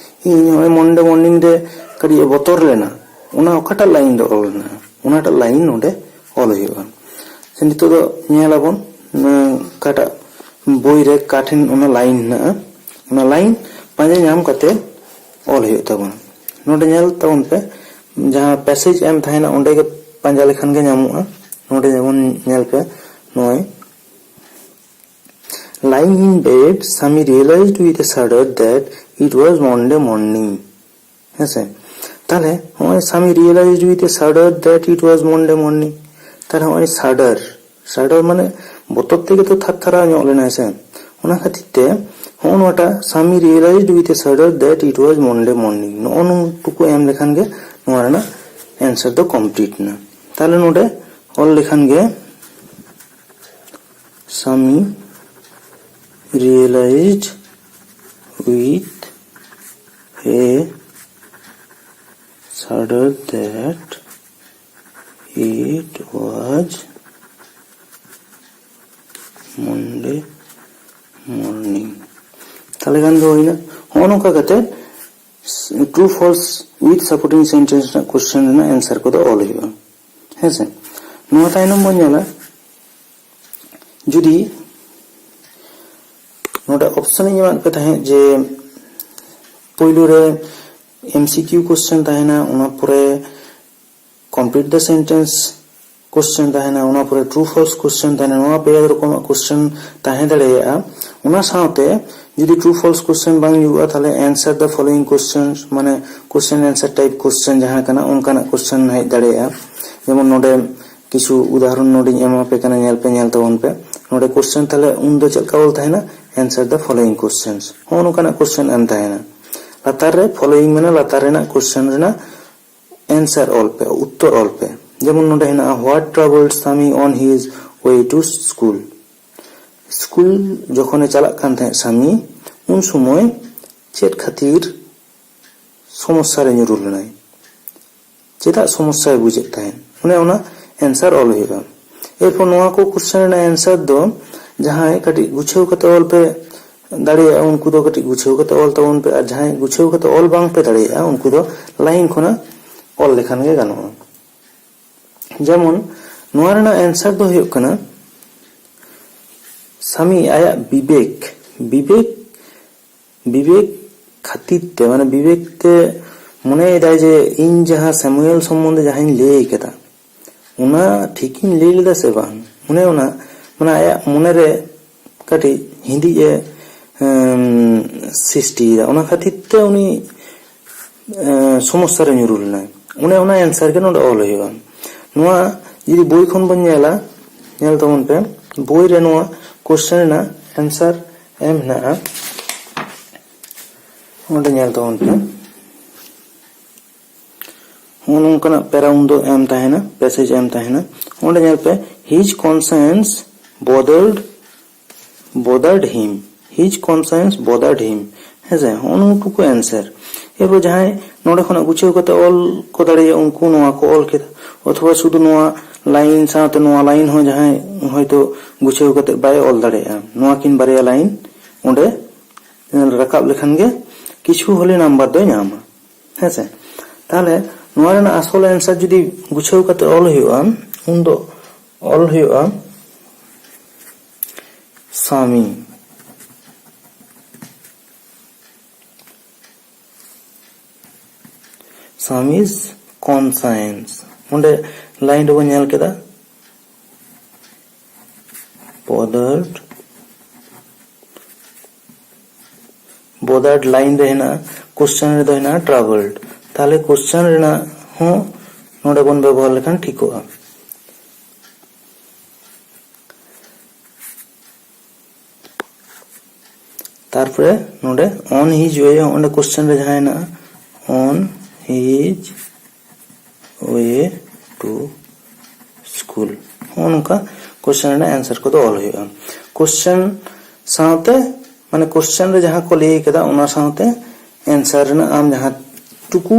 ᱤᱧ ᱱᱚᱜᱼᱚᱭ Monday morning ᱨᱮ ᱠᱟᱹᱴᱤᱡ ᱮ ᱵᱚᱛᱚᱨ ᱞᱮᱱᱟ, ᱚᱱᱟ ᱚᱠᱟᱴᱟᱜ line ᱨᱮ ᱚᱞ ᱢᱮᱱᱟᱜᱼᱟ, ᱚᱱᱟᱴᱟᱜ line ᱱᱚᱰᱮ ᱚᱞ ᱦᱩᱭᱩᱜᱼᱟ᱾ ᱥᱮ ᱱᱤᱛᱚᱜ ᱫᱚ ᱧᱮᱞ ᱟᱵᱚᱱ, ᱚᱠᱟᱴᱟᱜ ᱵᱳᱭ ᱨᱮ ᱚᱠᱟ ᱴᱷᱮᱱ ᱚᱱᱟ ᱞᱟᱭᱤᱱ ᱦᱮᱱᱟᱜᱼᱟ, ᱚᱱᱟ ᱞᱟᱭᱤᱱ ᱯᱟᱸᱡᱟ ᱧᱟᱢ ᱠᱟᱛᱮ ᱚᱞ ᱦᱩᱭᱩᱜ ᱛᱟᱵᱚᱱᱟ᱾ ᱱᱚᱰᱮ ᱧᱮᱞ ᱛᱟᱵᱚᱱ ᱯᱮ, ᱡᱟᱦᱟᱸ ᱯᱮᱥᱮᱡᱽ ᱮᱢ ᱛᱟᱦᱮᱱᱟ, ᱚᱸᱰᱮ ᱜᱮ ᱯᱟᱸᱡᱟ ᱞᱮᱠᱷᱟᱱ ᱜᱮ ᱧᱟᱢᱚᱜᱼᱟ᱾ ᱱᱚᱰᱮ ᱡᱮᱢᱚᱱ ᱧᱮᱞ ᱯᱮ, ᱱᱚᱜᱼᱚᱭ, "Lying in bed, Sami realized with a shudder that it was Monday morning." ᱦᱮᱸᱥᱮ? ᱛᱟᱦᱞᱮ ᱱᱚᱜᱼᱚᱭ "Sami realized with a shudder that it was Monday morning." ᱛᱟᱦᱞᱮ ᱱᱚᱜᱼᱚᱭ shudder, shudder ᱢᱟᱱᱮ ᱵᱚᱛᱚᱨ ᱛᱮᱜᱮ ᱛᱚ ᱛᱷᱟᱨ ᱛᱷᱟᱨᱟᱣ ᱧᱚᱜ ᱞᱮᱱᱟᱭ ᱥᱮ᱾ ᱚᱱᱟ ᱠᱷᱟᱹᱛᱤᱨ ᱛᱮ ᱦᱚᱸᱜᱼᱚ ᱱᱚᱣᱟᱴᱟᱜ "Sami realized with a shudder that it was Monday morning", ᱱᱚᱜᱼᱚ ᱱᱩᱠᱩ ᱮᱢ ᱞᱮᱠᱷᱟᱱ ᱜᱮ ᱱᱚᱣᱟ ᱨᱮᱱᱟᱜ answer ᱫᱚ complete ᱮᱱᱟ᱾ ᱛᱟᱦᱞᱮ ᱱᱚᱰᱮ ᱚᱞ ᱞᱮᱠᱷᱟᱱ ᱜᱮ, "Sami realized with a shudder that it was Monday morning." ᱛᱟᱦᱞᱮ ᱠᱷᱟᱱ ᱫᱚ ᱦᱩᱭᱱᱟ᱾ ᱦᱚᱸᱜᱼᱚ ᱱᱚᱝᱠᱟ ᱠᱟᱛᱮ true false with supporting sentence ᱨᱮᱱᱟᱜ question ᱨᱮᱱᱟᱜ answer ᱠᱚᱫᱚ ᱚᱞ ᱦᱩᱭᱩᱜᱼᱟ᱾ ᱦᱮᱸᱥᱮ? ᱱᱚᱣᱟ ᱛᱟᱭᱱᱚᱢ ᱵᱚᱱ ᱧᱮᱞᱟ, ᱡᱩᱫᱤ ᱱᱚᱰᱮ option ᱤᱧ ᱮᱢᱟᱫ ᱯᱮ ᱛᱟᱦᱮᱸᱫ ᱡᱮ ᱯᱳᱭᱞᱳ ᱨᱮ M C Q question ᱛᱟᱦᱮᱱᱟ, ᱚᱱᱟ ᱯᱚᱨᱮ complete the sentence question ᱛᱟᱦᱮᱱᱟ, ᱚᱱᱟ ᱯᱚᱨᱮ true false question ᱛᱟᱦᱮᱱᱟ, ᱱᱚᱣᱟ ᱯᱮ ᱨᱚᱠᱚᱢᱟᱜ question ᱛᱟᱦᱮᱸ ᱫᱟᱲᱮᱭᱟᱜᱼᱟ᱾ ᱚᱱᱟ ᱥᱟᱶᱛᱮ ᱡᱩᱫᱤ true false question ᱵᱟᱝ ᱧᱩᱨᱩᱜᱼᱟ, ᱛᱟᱦᱞᱮ answer the following questions, ᱢᱟᱱᱮ question answer type question ᱡᱟᱦᱟᱸ ᱠᱟᱱᱟ, ᱚᱱᱠᱟᱱᱟᱜ question ᱦᱮᱡ ᱫᱟᱲᱮᱭᱟᱜᱼᱟ᱾ ᱡᱮᱢᱚᱱ ᱱᱚᱰᱮ ᱠᱤᱪᱷᱩ ᱩᱫᱟᱦᱚᱨᱚᱱ ᱱᱚᱰᱮᱧ ᱮᱢᱟ ᱯᱮ ᱠᱟᱱᱟ, ᱧᱮᱞ ᱯᱮ, ᱧᱮᱞ ᱛᱟᱵᱚᱱ ᱯᱮ᱾ ᱱᱚᱰᱮ question ᱛᱟᱦᱞᱮ ᱩᱱᱫᱚ ᱪᱮᱫ ᱞᱮᱠᱟ ᱚᱞ ᱛᱟᱦᱮᱱᱟ? "Answer the following questions", ᱦᱚᱸᱜᱼᱚ ᱱᱚᱝᱠᱟᱱᱟᱜ question ᱮᱢ ᱛᱟᱦᱮᱱᱟ᱾ ᱞᱟᱛᱟᱨ ᱨᱮ following ᱢᱟᱱᱮ ᱞᱟᱛᱟᱨ ᱨᱮᱱᱟᱜ question ᱨᱮᱱᱟᱜ answer ᱚᱞ ᱯᱮ, ᱩᱛᱛᱚᱨ ᱚᱞ ᱯᱮ᱾ ᱡᱮᱢᱚᱱ ᱱᱚᱰᱮ ᱦᱮᱱᱟᱜᱼᱟ, "What troubled Sami on his way to school?" School ᱡᱚᱠᱷᱚᱱᱮ ᱪᱟᱞᱟᱜ ᱠᱟᱱ ᱛᱟᱦᱮᱸᱫ ᱥᱟᱢᱤ, ᱩᱱ ᱥᱚᱢᱚᱭ ᱪᱮᱫ ᱠᱷᱟᱹᱛᱤᱨ ᱥᱚᱢᱚᱥᱥᱟ ᱨᱮ ᱧᱩᱨᱩ ᱞᱮᱱᱟᱭ? ᱪᱮᱫᱟᱜ ᱥᱚᱢᱚᱥᱥᱟᱭ ᱵᱩᱡᱮᱫ ᱛᱟᱦᱮᱸᱫ? ᱚᱱᱮ ᱚᱱᱟ answer ᱚᱞ ᱦᱩᱭᱩᱜᱼᱟ᱾ ᱮᱨᱯᱚᱨ ᱱᱚᱣᱟ ᱠᱚ question ᱨᱮᱱᱟᱜ answer ᱫᱚ ᱡᱟᱦᱟᱸᱭ ᱠᱟᱹᱴᱤᱡ ᱜᱩᱪᱷᱟᱹᱣ ᱠᱟᱛᱮ ᱚᱞ ᱯᱮ ᱫᱟᱲᱮᱭᱟᱜᱼᱟ, ᱩᱱᱠᱩ ᱫᱚ ᱠᱟᱹᱴᱤᱡ ᱜᱩᱪᱷᱟᱹᱣ ᱠᱟᱛᱮ ᱚᱞ ᱛᱟᱵᱚᱱ ᱯᱮ, ᱟᱨ ᱡᱟᱦᱟᱸᱭ ᱜᱩᱪᱷᱟᱹᱣ ᱠᱟᱛᱮ ᱚᱞ ᱵᱟᱝ ᱯᱮ ᱫᱟᱲᱮᱭᱟᱜᱼᱟ, ᱩᱱᱠᱩ ᱫᱚ line ᱠᱷᱚᱱᱟᱜ ᱚᱞ ᱞᱮᱠᱷᱟᱱ ᱜᱮ ᱜᱟᱱᱚᱜᱼᱟ᱾ ᱡᱮᱢᱚᱱ ᱱᱚᱣᱟ ᱨᱮᱱᱟᱜ answer ᱫᱚ ᱦᱩᱭᱩᱜ ᱠᱟᱱᱟ, ᱥᱟᱢᱤ ᱟᱭᱟᱜ ᱵᱤᱵᱮᱠ ᱵᱤᱵᱮᱠ ᱵᱤᱵᱮᱠ ᱠᱷᱟᱹᱛᱤᱨ ᱛᱮ, ᱢᱟᱱᱮ ᱵᱤᱵᱮᱠ ᱛᱮ ᱢᱚᱱᱮᱭᱮᱫᱟᱭ ᱡᱮ ᱤᱧ ᱡᱟᱦᱟᱸ ᱥᱟᱢᱩᱭᱮᱞ ᱥᱚᱢᱵᱚᱱᱫᱷᱮ ᱡᱟᱦᱟᱸᱧ ᱞᱟᱹᱭ ᱠᱟᱫᱟ, ᱚᱱᱟ ᱴᱷᱤᱠᱤᱧ ᱞᱟᱹᱭ ᱞᱮᱫᱟ ᱥᱮ ᱵᱟᱝ? ᱚᱱᱮ ᱚᱱᱟ, ᱢᱟᱱᱮ ᱟᱭᱟᱜ ᱢᱚᱱᱮᱨᱮ ᱠᱟᱹᱴᱤᱡ ᱦᱤᱸᱫᱤᱡ ᱮ ᱮᱢ, ᱥᱨᱤᱥᱴᱤᱭᱮᱫᱟ᱾ ᱚᱱᱟ ᱠᱷᱟᱹᱛᱤᱨ ᱛᱮ ᱩᱱᱤ ᱮ, ᱥᱚᱢᱚᱥᱥᱟ ᱨᱮ ᱧᱩᱨᱩ ᱞᱮᱱᱟᱭ᱾ ᱚᱱᱮ ᱚᱱᱟ ᱮᱱᱥᱟᱨ ᱜᱮ ᱱᱚᱰᱮ ᱚᱞ ᱦᱩᱭᱩᱜᱼᱟ᱾ ᱱᱚᱣᱟ ᱡᱩᱫᱤ ᱵᱳᱭ ᱠᱷᱚᱱ ᱵᱚᱱ ᱧᱮᱞᱟ, ᱧᱮᱞ ᱛᱟᱵᱚᱱ ᱯᱮ, ᱵᱳᱭ ᱨᱮ ᱱᱚᱣᱟ ᱠᱚᱥᱪᱮᱱ ᱨᱮᱱᱟᱜ ᱮᱱᱥᱟᱨ ᱮᱢ ᱦᱮᱱᱟᱜᱼᱟ᱾ ᱚᱸᱰᱮ ᱧᱮᱞ ᱛᱟᱵᱚᱱ ᱯᱮ, ᱱᱚᱜᱼᱚ ᱱᱚᱝᱠᱟᱱᱟᱜ ᱯᱮᱨᱟ ᱩᱱᱫᱚ ᱮᱢ ᱛᱟᱦᱮᱱᱟ, ᱯᱮᱥᱮᱡᱽ ᱮᱢ ᱛᱟᱦᱮᱱᱟ᱾ ᱚᱸᱰᱮ ᱧᱮᱞ ᱯᱮ, his conscience bothered bothered him, his conscience bothered him᱾ ᱦᱮᱸᱥᱮ, ᱦᱚᱸᱜᱼᱚ ᱱᱚᱣᱟ ᱠᱚ ᱮᱱᱥᱟᱨ᱾ ᱮᱨᱯᱚᱨ ᱡᱟᱦᱟᱸᱭ ᱱᱚᱰᱮ ᱠᱷᱚᱱᱟᱜ ᱜᱩᱪᱷᱟᱹᱣ ᱠᱟᱛᱮ ᱚᱞ ᱠᱚ ᱫᱟᱲᱮᱭᱟᱜᱼᱟ, ᱩᱱᱠᱩ ᱱᱚᱣᱟ ᱠᱚ ᱚᱞ ᱠᱮᱫᱟ, ᱚᱛᱷᱚᱵᱟ ᱥᱩᱫᱷᱩ ᱱᱚᱣᱟ ᱞᱟᱭᱤᱱ ᱥᱟᱶᱛᱮ ᱱᱚᱣᱟ ᱞᱟᱭᱤᱱ ᱦᱚᱸ ᱡᱟᱦᱟᱸᱭ ᱦᱚᱭᱛᱳ ᱜᱩᱪᱷᱟᱹᱣ ᱠᱟᱛᱮ ᱵᱟᱭ ᱚᱞ ᱫᱟᱲᱮᱭᱟᱜᱼᱟ, ᱱᱚᱣᱟ ᱠᱤᱱ ᱵᱟᱨᱭᱟ ᱞᱟᱭᱤᱱ ᱚᱸᱰᱮ ᱨᱟᱠᱟᱵ ᱞᱮᱠᱷᱟᱱ ᱜᱮ ᱠᱤᱪᱷᱩ ᱦᱚᱞᱮ ᱱᱟᱢᱵᱟᱨ ᱫᱚᱭ ᱧᱟᱢᱟ᱾ ᱦᱮᱸᱥᱮ, ᱛᱟᱦᱚᱞᱮ ᱱᱚᱣᱟ ᱨᱮᱱᱟᱜ ᱟᱥᱚᱞ ᱮᱱᱥᱟᱨ ᱡᱩᱫᱤ ᱜᱩᱪᱷᱟᱹᱣ ᱠᱟᱛᱮ ᱚᱞ ᱦᱩᱭᱩᱜᱼᱟ, ᱩᱱᱫᱚ ᱚᱞ ᱦᱩᱭᱩᱜᱼᱟ ᱥᱟᱢᱤ, ᱥᱟᱢᱤᱥ conscience᱾ ᱚᱸᱰᱮ ᱞᱟᱭᱤᱱ ᱨᱮᱵᱚᱱ ᱧᱮᱞ ᱠᱮᱫᱟ, bothered bothered line ᱨᱮ ᱦᱮᱱᱟᱜᱼᱟ, ᱠᱚᱥᱪᱮᱱ ᱨᱮᱫᱚ ᱦᱮᱱᱟᱜᱼᱟ troubled᱾ ᱛᱟᱦᱚᱞᱮ ᱠᱚᱥᱪᱮᱱ ᱨᱮᱱᱟᱜ ᱦᱚᱸ ᱱᱚᱰᱮ ᱵᱚᱱ ᱵᱮᱵᱚᱦᱟᱨ ᱞᱮᱠᱷᱟᱱ ᱴᱷᱤᱠᱚᱜᱼᱟ᱾ ᱛᱟᱨᱯᱚᱨᱮ ᱱᱚᱰᱮ on his way, ᱚᱸᱰᱮ ᱠᱚᱥᱪᱮᱱ ᱨᱮ ᱡᱟᱦᱟᱸ ᱦᱮᱱᱟᱜᱼᱟ, on his way to school, ᱦᱚᱸᱜᱼᱚ ᱱᱚᱝᱠᱟ ᱠᱚᱥᱪᱮᱱ ᱨᱮᱱᱟᱜ ᱮᱱᱥᱟᱨ ᱠᱚᱫᱚ ᱚᱞ ᱦᱩᱭᱩᱜᱼᱟ᱾ ᱠᱚᱥᱪᱮᱱ ᱥᱟᱶᱛᱮ, ᱢᱟᱱᱮ ᱠᱚᱥᱪᱮᱱ ᱨᱮ ᱡᱟᱦᱟᱸ ᱠᱚ ᱞᱟᱹᱭ ᱠᱟᱫᱟ ᱚᱱᱟ ᱥᱟᱶᱛᱮ ᱮᱱᱥᱟᱨ ᱨᱮᱱᱟᱜ ᱟᱢ ᱡᱟᱦᱟᱸ ᱴᱩᱠᱩ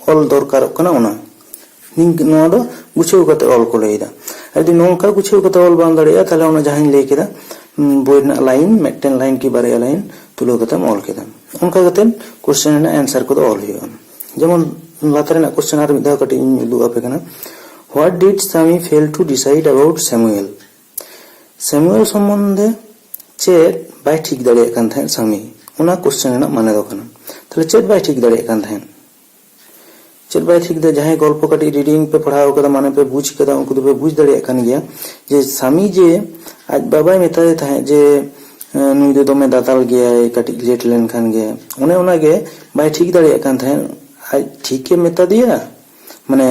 ᱚᱞ ᱫᱚᱨᱠᱟᱨᱚᱜ ᱠᱟᱱᱟ ᱚᱱᱟ᱾ ᱱᱤᱝ-, ᱱᱚᱣᱟ ᱫᱚ ᱜᱩᱪᱷᱟᱹᱣ ᱠᱟᱛᱮ ᱚᱞ ᱠᱚ ᱞᱟᱹᱭ ᱮᱫᱟ᱾ ᱟᱨ ᱡᱩᱫᱤ ᱱᱚᱝᱠᱟ ᱜᱩᱪᱷᱟᱹᱣ ᱠᱟᱛᱮ ᱚᱞ ᱵᱟᱢ ᱫᱟᱲᱮᱭᱟᱜᱼᱟ, ᱛᱟᱦᱚᱞᱮ ᱚᱱᱟ ᱡᱟᱦᱟᱸᱧ ᱞᱟᱹᱭ ᱠᱮᱫᱟ, ᱩᱸ, ᱵᱳᱭ ᱨᱮᱱᱟᱜ ᱞᱟᱭᱤᱱ, ᱢᱤᱫᱴᱮᱱ ᱞᱟᱭᱤᱱ ᱠᱤ ᱵᱟᱨᱭᱟ ᱞᱟᱭᱤᱱ ᱛᱩᱞᱟᱹᱣ ᱠᱟᱛᱮᱢ ᱚᱞ ᱠᱮᱫᱟ᱾ ᱚᱱᱠᱟ ᱠᱟᱛᱮ ᱠᱚᱥᱪᱮᱱ ᱨᱮᱱᱟᱜ ᱮᱱᱥᱟᱨ ᱠᱚᱫᱚ ᱚᱞ ᱦᱩᱭᱩᱜᱼᱟ᱾ ᱡᱮᱢᱚᱱ ᱞᱟᱛᱟᱨ ᱨᱮᱱᱟᱜ ᱠᱚᱥᱪᱮᱱ ᱟᱨ ᱢᱤᱫ ᱫᱷᱟᱣ ᱠᱟᱹᱴᱤᱡ ᱤᱧ ᱩᱫᱩᱜ ᱟᱯᱮ ᱠᱟᱱᱟ, What did Sami fail to decide about Samuel? Samuel ᱥᱚᱢᱵᱚᱱᱫᱷᱮ ᱪᱮᱫ ᱵᱟᱭ ᱴᱷᱤᱠ ᱫᱟᱲᱮᱭᱟᱜ ᱠᱟᱱ ᱛᱟᱦᱮᱸᱫ ᱥᱟᱢᱤ? ᱚᱱᱟ ᱠᱚᱥᱪᱮᱱ ᱨᱮᱱᱟᱜ ᱢᱟᱱᱮ ᱫᱚ ᱠᱟᱱᱟ᱾ ᱛᱟᱦᱞᱮ ᱪᱮᱫ ᱵᱟᱭ ᱴᱷᱤᱠ ᱫᱟᱲᱮᱭᱟᱜ ᱠᱟᱱ ᱛᱟᱦᱮᱸᱫ? ᱪᱮᱫ ᱵᱟᱭ ᱴᱷᱤᱠ ᱫᱟ? ᱡᱟᱦᱟᱸᱭ ᱜᱚᱞᱯᱚ ᱠᱟᱹᱴᱤᱡ ᱨᱤᱰᱤᱝ ᱯᱮ ᱯᱟᱲᱦᱟᱣ ᱠᱟᱫᱟ, ᱢᱟᱱᱮ ᱯᱮ ᱵᱩᱡᱽ ᱠᱟᱫᱟ, ᱩᱱᱠᱩ ᱫᱚᱯᱮ ᱵᱩᱡᱽ ᱫᱟᱲᱮᱭᱟᱜ ᱠᱟᱱ ᱜᱮᱭᱟ ᱡᱮ ᱥᱟᱢᱤ ᱡᱮ ᱟᱡ ᱵᱟᱵᱟᱭ ᱢᱮᱛᱟᱭ ᱛᱟᱦᱮᱸᱫ ᱡᱮ, ᱮ, ᱱᱩᱭ ᱫᱚ ᱫᱚᱢᱮ ᱫᱟᱛᱟᱞ ᱜᱮᱭᱟᱭ, ᱠᱟᱹᱴᱤᱡ ᱞᱮᱴ ᱞᱮᱱᱠᱷᱟᱱ ᱜᱮ, ᱚᱱᱮ ᱚᱱᱟᱜᱮ ᱵᱟᱭ ᱴᱷᱤᱠ ᱫᱟᱲᱮᱭᱟᱜ ᱠᱟᱱ ᱛᱟᱦᱮᱸᱫ᱾ ᱟᱡ ᱴᱷᱤᱠᱮ ᱢᱮᱛᱟ ᱫᱮᱭᱟ, ᱢᱟᱱᱮ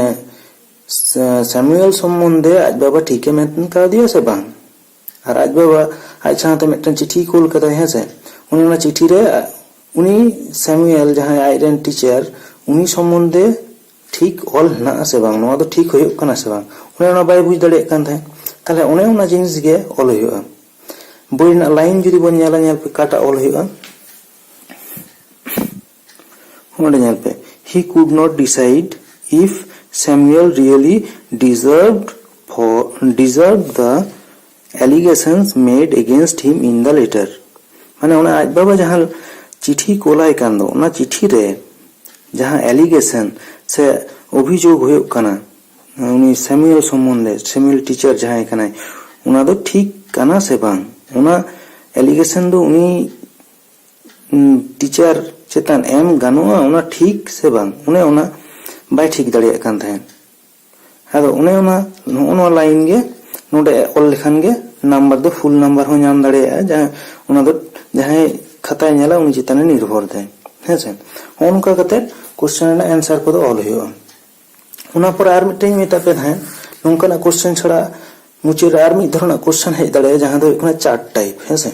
ᱥᱟ-, ᱥᱟᱢᱩᱭᱮᱞ ᱥᱚᱢᱵᱚᱱᱫᱷᱮ ᱟᱡ ᱵᱟᱵᱟ ᱴᱷᱤᱠᱮ ᱢᱮᱱ ᱠᱟᱣᱫᱮᱭᱟ ᱥᱮ ᱵᱟᱝ? ᱟᱨ ᱟᱡ ᱵᱟᱵᱟ ᱟᱡ ᱥᱟᱶᱛᱮ ᱢᱤᱫᱴᱮᱱ ᱪᱤᱴᱷᱤ ᱠᱩᱞ ᱠᱟᱫᱟᱭ, ᱦᱮᱸ ᱥᱮ? ᱚᱱᱮ ᱚᱱᱟ ᱪᱤᱴᱷᱤ ᱨᱮ ᱩᱱᱤ ᱥᱟᱢᱩᱭᱮᱞ, ᱡᱟᱦᱟᱸᱭ ᱟᱡᱨᱮᱱ ᱴᱤᱪᱟᱨ, ᱩᱱᱤ ᱥᱚᱢᱵᱚᱱᱫᱷᱮ ᱴᱷᱤᱠ ᱚᱞ ᱦᱮᱱᱟᱜᱼᱟ ᱥᱮ ᱵᱟᱝ, ᱱᱚᱣᱟ ᱫᱚ ᱴᱷᱤᱠ ᱦᱩᱭᱩᱜ ᱠᱟᱱᱟ ᱥᱮ ᱵᱟᱝ, ᱚᱱᱮ ᱚᱱᱟ ᱵᱟᱭ ᱵᱩᱡᱽ ᱫᱟᱲᱮᱭᱟᱜ ᱠᱟᱱ ᱛᱟᱦᱮᱸᱫ᱾ ᱛᱟᱦᱞᱮ ᱚᱱᱮ ᱚᱱᱟ ᱡᱤᱱᱤᱥ ᱜᱮ ᱚᱞ ᱦᱩᱭᱩᱜᱼᱟ᱾ ᱵᱳᱭ ᱨᱮᱱᱟᱜ ᱞᱟᱭᱤᱱ ᱡᱩᱫᱤ ᱵᱚᱱ ᱧᱮᱞᱟ, ᱧᱮᱞ ᱯᱮ ᱚᱠᱟᱴᱟᱜ ᱚᱞ ᱦᱩᱭᱩᱜᱼᱟ, ᱚᱸᱰᱮ ᱧᱮᱞ ᱯᱮ, he could not decide if Samuel really deserved for, deserved the allegations made against him in the letter. ᱢᱟᱱᱮ ᱚᱱᱟ ᱟᱡ ᱵᱟᱵᱟ ᱡᱟᱦᱟᱸ ᱪᱤᱴᱷᱤ ᱠᱳᱞᱟᱭ ᱠᱟᱱ ᱫᱚ, ᱚᱱᱟ ᱪᱤᱴᱷᱤ ᱨᱮ ᱡᱟᱦᱟᱸ allegation ᱥᱮ ᱚᱵᱷᱤᱡᱳᱜᱽ ᱦᱩᱭᱩᱜ ᱠᱟᱱᱟ, ᱩᱱᱤ ᱥᱟᱢᱩᱭᱮᱞ ᱥᱚᱢᱵᱚᱱᱫᱷᱮ, ᱥᱟᱢᱩᱭᱮᱞ ᱴᱤᱪᱟᱨ ᱡᱟᱦᱟᱸᱭ ᱠᱟᱱᱟᱭ, ᱚᱱᱟ ᱫᱚ ᱴᱷᱤᱠ ᱠᱟᱱᱟ ᱥᱮ ᱵᱟᱝ, ᱚᱱᱟ allegation ᱫᱚ ᱩᱱᱤ, ᱩᱸ, ᱴᱤᱪᱟᱨ ᱪᱮᱛᱟᱱ ᱮᱢ ᱜᱟᱱᱚᱜᱼᱟ, ᱚᱱᱟ ᱴᱷᱤᱠ ᱥᱮ ᱵᱟᱝ, ᱚᱱᱮ ᱚᱱᱟ ᱵᱟᱭ ᱴᱷᱤᱠ ᱫᱟᱲᱮᱭᱟᱜ ᱠᱟᱱ ᱛᱟᱦᱮᱸᱫ᱾ ᱟᱫᱚ ᱚᱱᱮ ᱚᱱᱟ, ᱱᱚᱜᱼᱚ ᱱᱚᱣᱟ ᱞᱟᱭᱤᱱ ᱜᱮ ᱱᱚᱰᱮ ᱚᱞ ᱞᱮᱠᱷᱟᱱ ᱜᱮ ᱱᱟᱢᱵᱟᱨ ᱫᱚ ᱯᱷᱩᱞ ᱱᱟᱢᱵᱟᱨ ᱦᱚᱸ ᱧᱟᱢ ᱫᱟᱲᱮᱭᱟᱜᱼᱟ, ᱡᱟᱦᱟᱸ, ᱚᱱᱟ ᱫᱚ ᱡᱟᱦᱟᱸᱭ ᱠᱷᱟᱛᱟᱭ ᱧᱮᱞᱟ ᱩᱱᱤ ᱪᱮᱛᱟᱱ ᱨᱮ ᱱᱤᱨᱵᱷᱚᱨ ᱫᱟᱭ, ᱦᱮᱸ ᱥᱮ? ᱦᱚᱸᱜᱼᱚ ᱱᱚᱝᱠᱟ ᱠᱟᱛᱮ ᱠᱚᱥᱪᱮᱱ ᱨᱮᱱᱟᱜ ᱮᱱᱥᱟᱨ ᱠᱚᱫᱚ ᱚᱞ ᱦᱩᱭᱩᱜᱼᱟ᱾ ᱚᱱᱟ ᱯᱚᱨᱮ ᱟᱨ ᱢᱤᱫᱴᱮᱱ ᱢᱮᱛᱟᱜ ᱯᱮ ᱛᱟᱦᱮᱸᱫ, ᱱᱚᱝᱠᱟᱱᱟᱜ ᱠᱚᱥᱪᱮᱱ ᱪᱷᱟᱲᱟ ᱢᱩᱪᱟᱹᱫ ᱨᱮ ᱟᱨ ᱢᱤᱫ ᱫᱷᱚᱨᱚᱱᱟᱜ ᱠᱚᱥᱪᱮᱱ ᱦᱮᱡ ᱫᱟᱲᱮᱭᱟᱜᱼᱟ, ᱡᱟᱦᱟᱸ ᱫᱚ ᱦᱩᱭᱩᱜ ᱠᱟᱱᱟ ᱪᱟᱨᱴ ᱴᱟᱭᱤᱯ, ᱦᱮᱸ ᱥᱮ?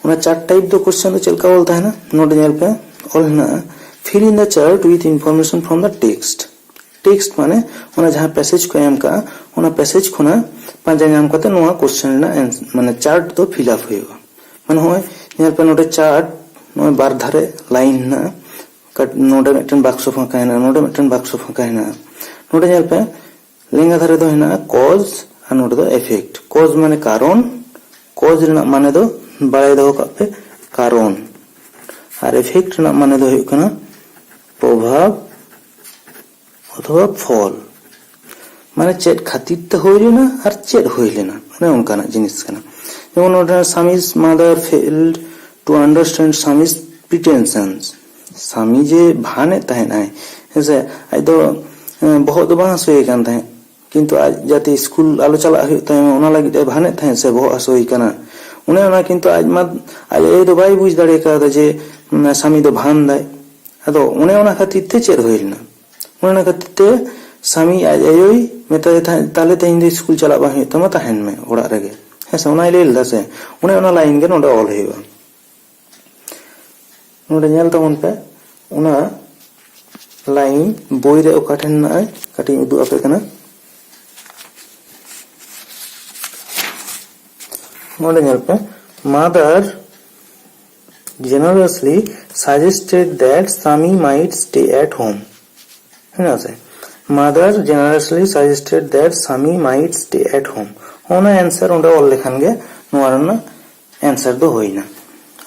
ᱚᱱᱟ ᱪᱟᱨᱴ ᱴᱟᱭᱤᱯ ᱫᱚ ᱠᱚᱥᱪᱮᱱ ᱫᱚ ᱪᱮᱫ ᱞᱮᱠᱟ ᱚᱞ ᱛᱟᱦᱮᱱᱟ? ᱱᱚᱰᱮ ᱧᱮᱞ ᱯᱮ, ᱚᱞ ᱦᱮᱱᱟᱜᱼᱟ, "Fill in the chart with information from the text." Text ᱢᱟᱱᱮ ᱚᱱᱟ ᱡᱟᱦᱟᱸ ᱯᱮᱥᱮᱡᱽ ᱠᱚ ᱮᱢ ᱠᱟᱜᱼᱟ, ᱚᱱᱟ ᱯᱮᱥᱮᱡᱽ ᱠᱷᱚᱱᱟᱜ ᱯᱟᱸᱡᱟ ᱧᱟᱢ ᱠᱟᱛᱮ ᱱᱚᱣᱟ ᱠᱚᱥᱪᱮᱱ ᱨᱮᱱᱟᱜ ᱮᱱ-, ᱢᱟᱱᱮ ᱪᱟᱨᱴ ᱫᱚ ᱯᱷᱤᱞ ᱟᱯ ᱦᱩᱭᱩᱜᱼᱟ᱾ ᱢᱟᱱᱮ ᱱᱚᱜᱼᱚᱭ ᱧᱮᱞ ᱯᱮ, ᱱᱚᱰᱮ ᱪᱟᱨᱴ, ᱱᱚᱜᱼᱚᱭ ᱵᱟᱨ ᱫᱷᱟᱨᱮ ᱞᱟᱭᱤᱱ ᱦᱮᱱᱟᱜᱼᱟ, ᱠᱟᱴ-, ᱱᱚᱰᱮ ᱢᱤᱫᱴᱮᱱ ᱵᱟᱠᱥᱚ ᱯᱷᱟᱸᱠᱟ ᱦᱮᱱᱟᱜᱼᱟ, ᱱᱚᱰᱮ ᱢᱤᱫᱴᱮᱱ ᱵᱟᱠᱥᱚ ᱯᱷᱟᱸᱠᱟ ᱦᱮᱱᱟᱜᱼᱟ᱾ ᱱᱚᱰᱮ ᱧᱮᱞ ᱯᱮ, ᱞᱮᱸᱜᱟ ᱫᱷᱟᱨᱮ ᱫᱚ ᱦᱮᱱᱟᱜᱼᱟ ᱠᱚᱡᱽ ᱟᱨ ᱱᱚᱰᱮ ᱫᱚ ᱮᱯᱷᱮᱠᱴ᱾ ᱠᱚᱡᱽ ᱢᱟᱱᱮ ᱠᱟᱨᱚᱱ, ᱠᱚᱡᱽ ᱨᱮᱱᱟᱜ ᱢᱟᱱᱮ ᱫᱚ ᱵᱟᱲᱟᱭ ᱫᱚᱦᱚ ᱠᱟᱜ ᱯᱮ, ᱠᱟᱨᱚᱱ, ᱟᱨ ᱮᱯᱷᱮᱠᱴ ᱨᱮᱱᱟᱜ ᱢᱟᱱᱮ ᱫᱚ ᱦᱩᱭᱩᱜ ᱠᱟᱱᱟ ᱯᱨᱚᱵᱷᱟᱵᱽ ᱚᱛᱷᱚᱵᱟ ᱯᱷᱚᱞ᱾ ᱢᱟᱱᱮ ᱪᱮᱫ ᱠᱷᱟᱹᱛᱤᱨ ᱛᱮ ᱦᱩᱭ ᱞᱮᱱᱟ ᱟᱨ ᱪᱮᱫ ᱦᱩᱭ ᱞᱮᱱᱟ, ᱚᱱᱮ ᱚᱱᱠᱟᱱᱟᱜ ᱡᱤᱱᱤᱥ ᱠᱟᱱᱟ᱾ ᱡᱮᱢᱚᱱ ᱱᱚᱰᱮ, Sami's mother failed to understand Sami's pretensions. ᱥᱟᱢᱤ ᱡᱮ ᱵᱷᱟᱱᱮᱫ ᱛᱟᱦᱮᱸᱫ ᱟᱭ, ᱦᱮᱸᱥᱮ, ᱟᱡ ᱫᱚ ᱵᱚᱦᱚᱜ ᱫᱚ ᱵᱟᱝ ᱦᱟᱹᱥᱩᱭᱮ ᱠᱟᱱ ᱛᱟᱦᱮᱸᱫ, ᱠᱤᱱᱛᱩ ᱟᱡ ᱡᱟᱛᱮ ᱥᱠᱩᱞ ᱟᱞᱚ ᱪᱟᱞᱟᱜ ᱦᱩᱭᱩᱜ ᱛᱟᱭ ᱢᱟ, ᱚᱱᱟ ᱞᱟᱹᱜᱤᱫ ᱮ ᱵᱷᱟᱱᱮᱫ ᱛᱟᱦᱮᱸᱫ ᱥᱮ ᱵᱚᱦᱚᱜ ᱦᱟᱹᱥᱩᱭᱮ ᱠᱟᱱᱟ᱾ ᱚᱱᱮ ᱚᱱᱟ ᱠᱤᱱᱛᱩ ᱟᱡ ᱢᱟ, ᱟᱡ ᱟᱭᱳ ᱫᱚ ᱵᱟᱭ ᱵᱩᱡᱽ ᱫᱟᱲᱮ ᱠᱟᱣᱫᱟ ᱡᱮ ᱥᱟᱢᱤ ᱫᱚ ᱵᱷᱟᱱ ᱫᱟᱭ᱾ ᱟᱫᱚ ᱚᱱᱮ ᱚᱱᱟ ᱠᱷᱟᱹᱛᱤᱨ ᱛᱮ ᱪᱮᱫ ᱦᱩᱭ ᱞᱮᱱᱟ? ᱚᱱᱮ ᱚᱱᱟ ᱠᱷᱟᱹᱛᱤᱨ ᱛᱮ ᱥᱟᱢᱤ ᱟᱡ ᱟᱭᱳᱭ ᱢᱮᱛᱟᱭ ᱛᱟᱦᱮᱸᱫ, "ᱛᱟᱦᱞᱮ ᱛᱮᱦᱮᱧ ᱫᱚ ᱥᱠᱩᱞ ᱪᱟᱞᱟᱜ ᱵᱟᱝ ᱦᱩᱭᱩᱜ ᱛᱟᱢᱟ, ᱛᱟᱦᱮᱱ ᱢᱮ ᱚᱲᱟᱜ ᱨᱮᱜᱮ", ᱦᱮᱸ ᱥᱮ, ᱚᱱᱟᱭ ᱞᱟᱹᱭ ᱞᱮᱫᱟ ᱥᱮ᱾ ᱚᱱᱮ ᱚᱱᱟ ᱞᱟᱭᱤᱱ ᱜᱮ ᱱᱚᱰᱮ ᱚᱞ ᱦᱩᱭᱩᱜᱼᱟ᱾ ᱱᱚᱰᱮ ᱧᱮᱞ ᱛᱟᱵᱚᱱ ᱯᱮ, ᱚᱱᱟ ᱞᱟᱭᱤᱱ ᱵᱳᱭ ᱨᱮ ᱚᱠᱟ ᱴᱷᱮᱱ ᱢᱮᱱᱟᱜᱼᱟ, ᱠᱟᱹᱴᱤᱡ ᱤᱧ ᱩᱫᱩᱜ ᱟᱯᱮ ᱠᱟᱱᱟ᱾ ᱱᱚᱰᱮ ᱧᱮᱞ ᱯᱮ, "Mother generously suggested that Sami might stay at home." ᱦᱮᱸ ᱥᱮ? "Mother generously suggested that Sami might stay at home." ᱚᱱᱟ ᱮᱱᱥᱟᱨ ᱚᱸᱰᱮ ᱚᱞ ᱞᱮᱠᱷᱟᱱ ᱜᱮ ᱱᱚᱣᱟ ᱨᱮᱱᱟᱜ ᱮᱱᱥᱟᱨ ᱫᱚ ᱦᱩᱭᱱᱟ᱾